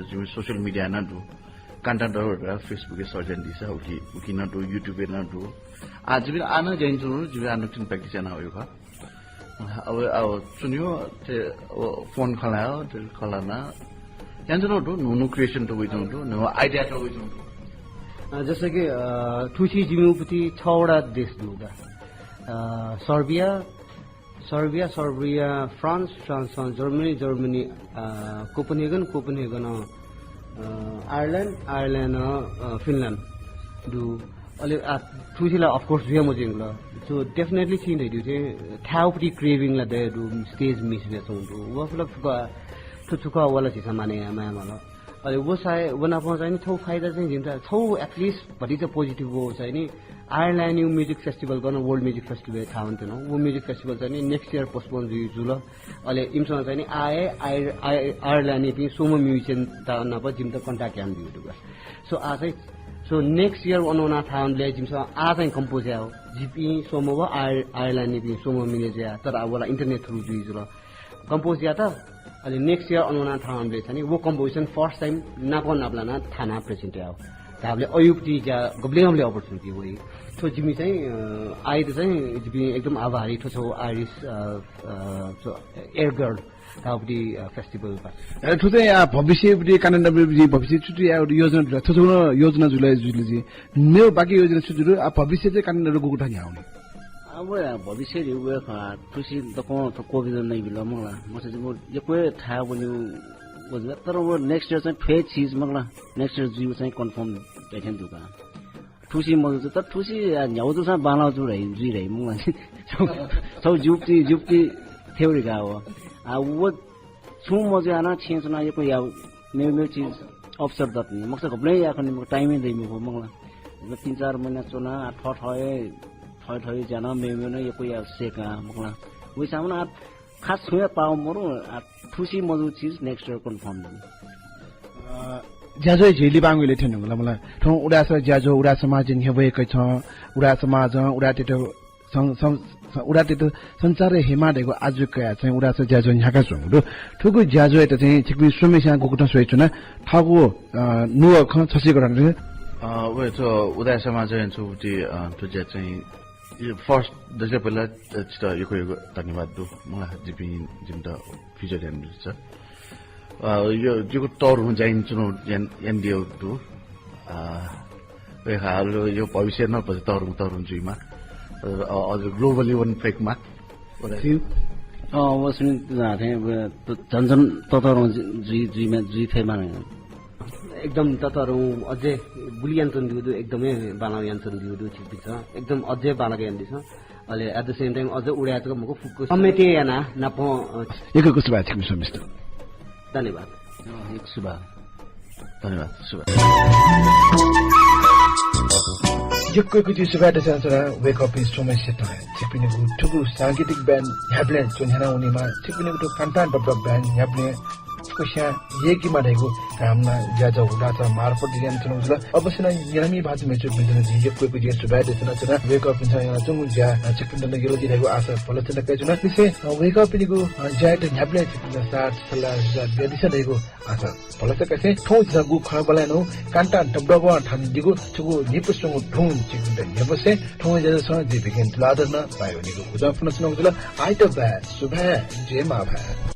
जिमिसं social media नं दु। कान्ता दबडब Facebook-य् search यानादीसा उकी, उकी नं दु, YouTube-य् नं दु। आ, जिमिसं आ नं ज्या यानाच्वनागु दु, जिमिसं आ नं practice याना वयु खः। अब, अब च्वन्यु, ते, अब phone खँ ल्हायु, ते खँ ल्हाना। यानाच्वनागु दु, न्हू न्हू creation त वइच्वंगु दु, न्हू idea त वइच्वंगु दु। अ, जस्तै कि, अ, थुसी जिमिगुपति छवटा देश दु का। अ, Serbia, Serbia, Serbia, France, France, Germany, Germany, अ, Copenhagen, Copenhagen, अ, Ireland, Ireland, अ, Finland दु। अले, आ, थुसी ला of course जुया मजुइगु ला। So definitely छिं धयादीथें थाय्‌गुपति craving ला दये दु, stage miss यानाच्वंगु दु। व फुला फुका, थ्व छुका वला झीसं माने याये माल। अले व साय, व नापं चाहिँ नि छौ फाइदा चाहिँ जिमित, छौ at least भतिचा positive व चाहिँ नि Ireland-यु music festival gun World Music Festival थाहां वनेत्यन। व music festival चाहिँ नि next year postpone जुइ जुल। अले इमिसं चाहिँ नि आः हे आयर-, आय-, Ireland-यापिं स्वम्ह musician-त नाप जिमित contact यानादीगु दु का। So आ चाहिँ, so next year अन वना थाहां वनेबलय् जिमिसं आ चाहिँ compose याउ। जिपिं स्वम्ह व आयर-, Ireland-यापिं स्वम्ह manage याउ, तर आ व ला internet through जुइ जुल। Compose यात, अले next year अन वना थाहां वनेबलय् चाहिँ नि व composition first time नाप नापलाना थाना present याउ। धाःबलय् अयुपति ज्या गबलें गबलें opportunity वइ। थ्व जिमि चाहिँ, अ, आइत चाहिँ जिमि एकदम आभारी थ्व छौ Irish, अ, अ, थ्व Air Girl धाःगुपति, अ, festival बा। अ, थ्व चाहिँ, अ, भविष्यपति, कानन भविष्य छु छु याउ योजना जुल, थ्व छौ नं योजना जुल, जुल जि। मेउ बाकी योजना छु जुल, अ, भविष्य चाहिँ कानन गुगु थाय् न्ह्याउने। अब भविष्य रे वे खः, थुसी दक्वं थ्व COVID नइबिल मला। मखुसा जिमि यक्व थाय् वने वजगा, तर व next year चाहिँ थ्व हे चिज मला। Next year जुइ चाहिँ confirm देखा दु का। थुसी मजू, तर थुसी, आ, न्ह्याउ जूसां बांलाउ जू रे, जुइ रे, मला। छौ, छौ जुप्ति, जुप्ति theory का हो। आ, व छुं मजू याना छेँ च्वना यक्व याउ, मेउ मेउ चिज अवसर दत नि। मखुसा गबलें याये खनी, मखु time हे दइ मखु, मला। तीन चार महिना च्वना, आ, थः थः हे, थः थः हे ज्या याना, मेउ मेउ नं यक्व याउ सेका, मला। वइसां मला, आ, खास छुं हे पाउ मरु, आ, थुसी मजू चिज next year confirm दु। अ, ज्याझ्वः झी लिबांगु इलय् थ्यंगु ला मला। थौं उदाय् सः ज्याझ्वः, उदाय् समाज न्ह्यब्वय्क छं, उदाय् समाजं, उदाय्‌तय्‌त सं-, सं-, सं-, उदाय्‌तय्‌त संसारय् हयेमाः धइगु आजु कयाः चाहिँ उदाय् सः ज्याझ्वः न्ह्याका च्वंगु दु। थुगु ज्याझ्वःयात चाहिँ छिकपिं स्वम्हेस्यां गुकथं स्वयाच्वना, थःगु, अ, नुगः खँ छसिकथं। अ, व थ्व उदाय् समाजं यानाच्वंगु, अ, थ्व ज्या चाहिँ, first दक्ले पहिला, अ, छितः यक्व यक्व धन्यवाद दु। मला जिपिं, जिमित feature यानादिल। अ, यो जिगु तःधंगु ज्या यानाच्वनागु यान-, यानादियागु दु। अ, वय्कःयागु भविष्य नं भचा तःधंगु तःधंगु जुइमा। अ, अझ globally नं फय्केमा। ज्यू। अ, व सुनिल दाइ धाःथें, अ, त-, झन झन ततःधंगु जु-, जुइ, जुइमा, जुइ फयेमा। एकदम ततःधंगु अझै गुलि यानाच्वनादियागु दु, एकदमै बांलाक यानाच्वनादियागु दु छिकपिन्सं। एकदम अझै बांलाक यानादिसँ। अले at the same time अझ उडाय् तक मखु फुक्क समेत याना नापं, अ, यक्व यक्व सुभाय् छिकपिन्सं मिस्त। धन्यवाद। अ, यक्व सुभाय्। धन्यवाद, सुभाय्। यक्व यक्व जि सुभाय् देछानाच्वना Wake Up in Swamay सेतुं छिकपिनिगु थुगु सांगीतिक band न्ह्याबलें च्वन्ह्याना वनेमा, छिकपिनिगु थ्व कान्तान डबडब band न्ह्याबलें फुक्कस्यां यय्केमा धइगु कामना ज्याझ्वः हुलासा मार्फत यानाच्वनागु जुल। अवश्य नं न्यनामि भाजु मय्जुपिन्त नं जिं यक्व यक्व जि सुभाय् देछानाच्वना। Wake Up इन्सं यानाच्वंगु ज्या, अ, छिकपिन्त नं यलजि धइगु आशा भलसा नं कयाच्वना। लिसें, अ, Wake Up इनिगु, अ, ज्यायात न्ह्याबलें छिकपिन्त साथ सल्लाह सुझाव बियादिसँ धइगु आशा भलसा कयासें थौं झीसं गु खँल्हाबल्हाय् नं कान्तान डबडबं थानादीगु थुगु न्हिपा स्वंगु धुन छिकपिन्त न्ह्यब्वसें थौं ज्याझ्वलय् जि भिकेन तुलाधर नं बाय् वनेगु उजं फ्वनाच्वनागु जुल। आइतबाः सुभाय्, जय मांभाय्।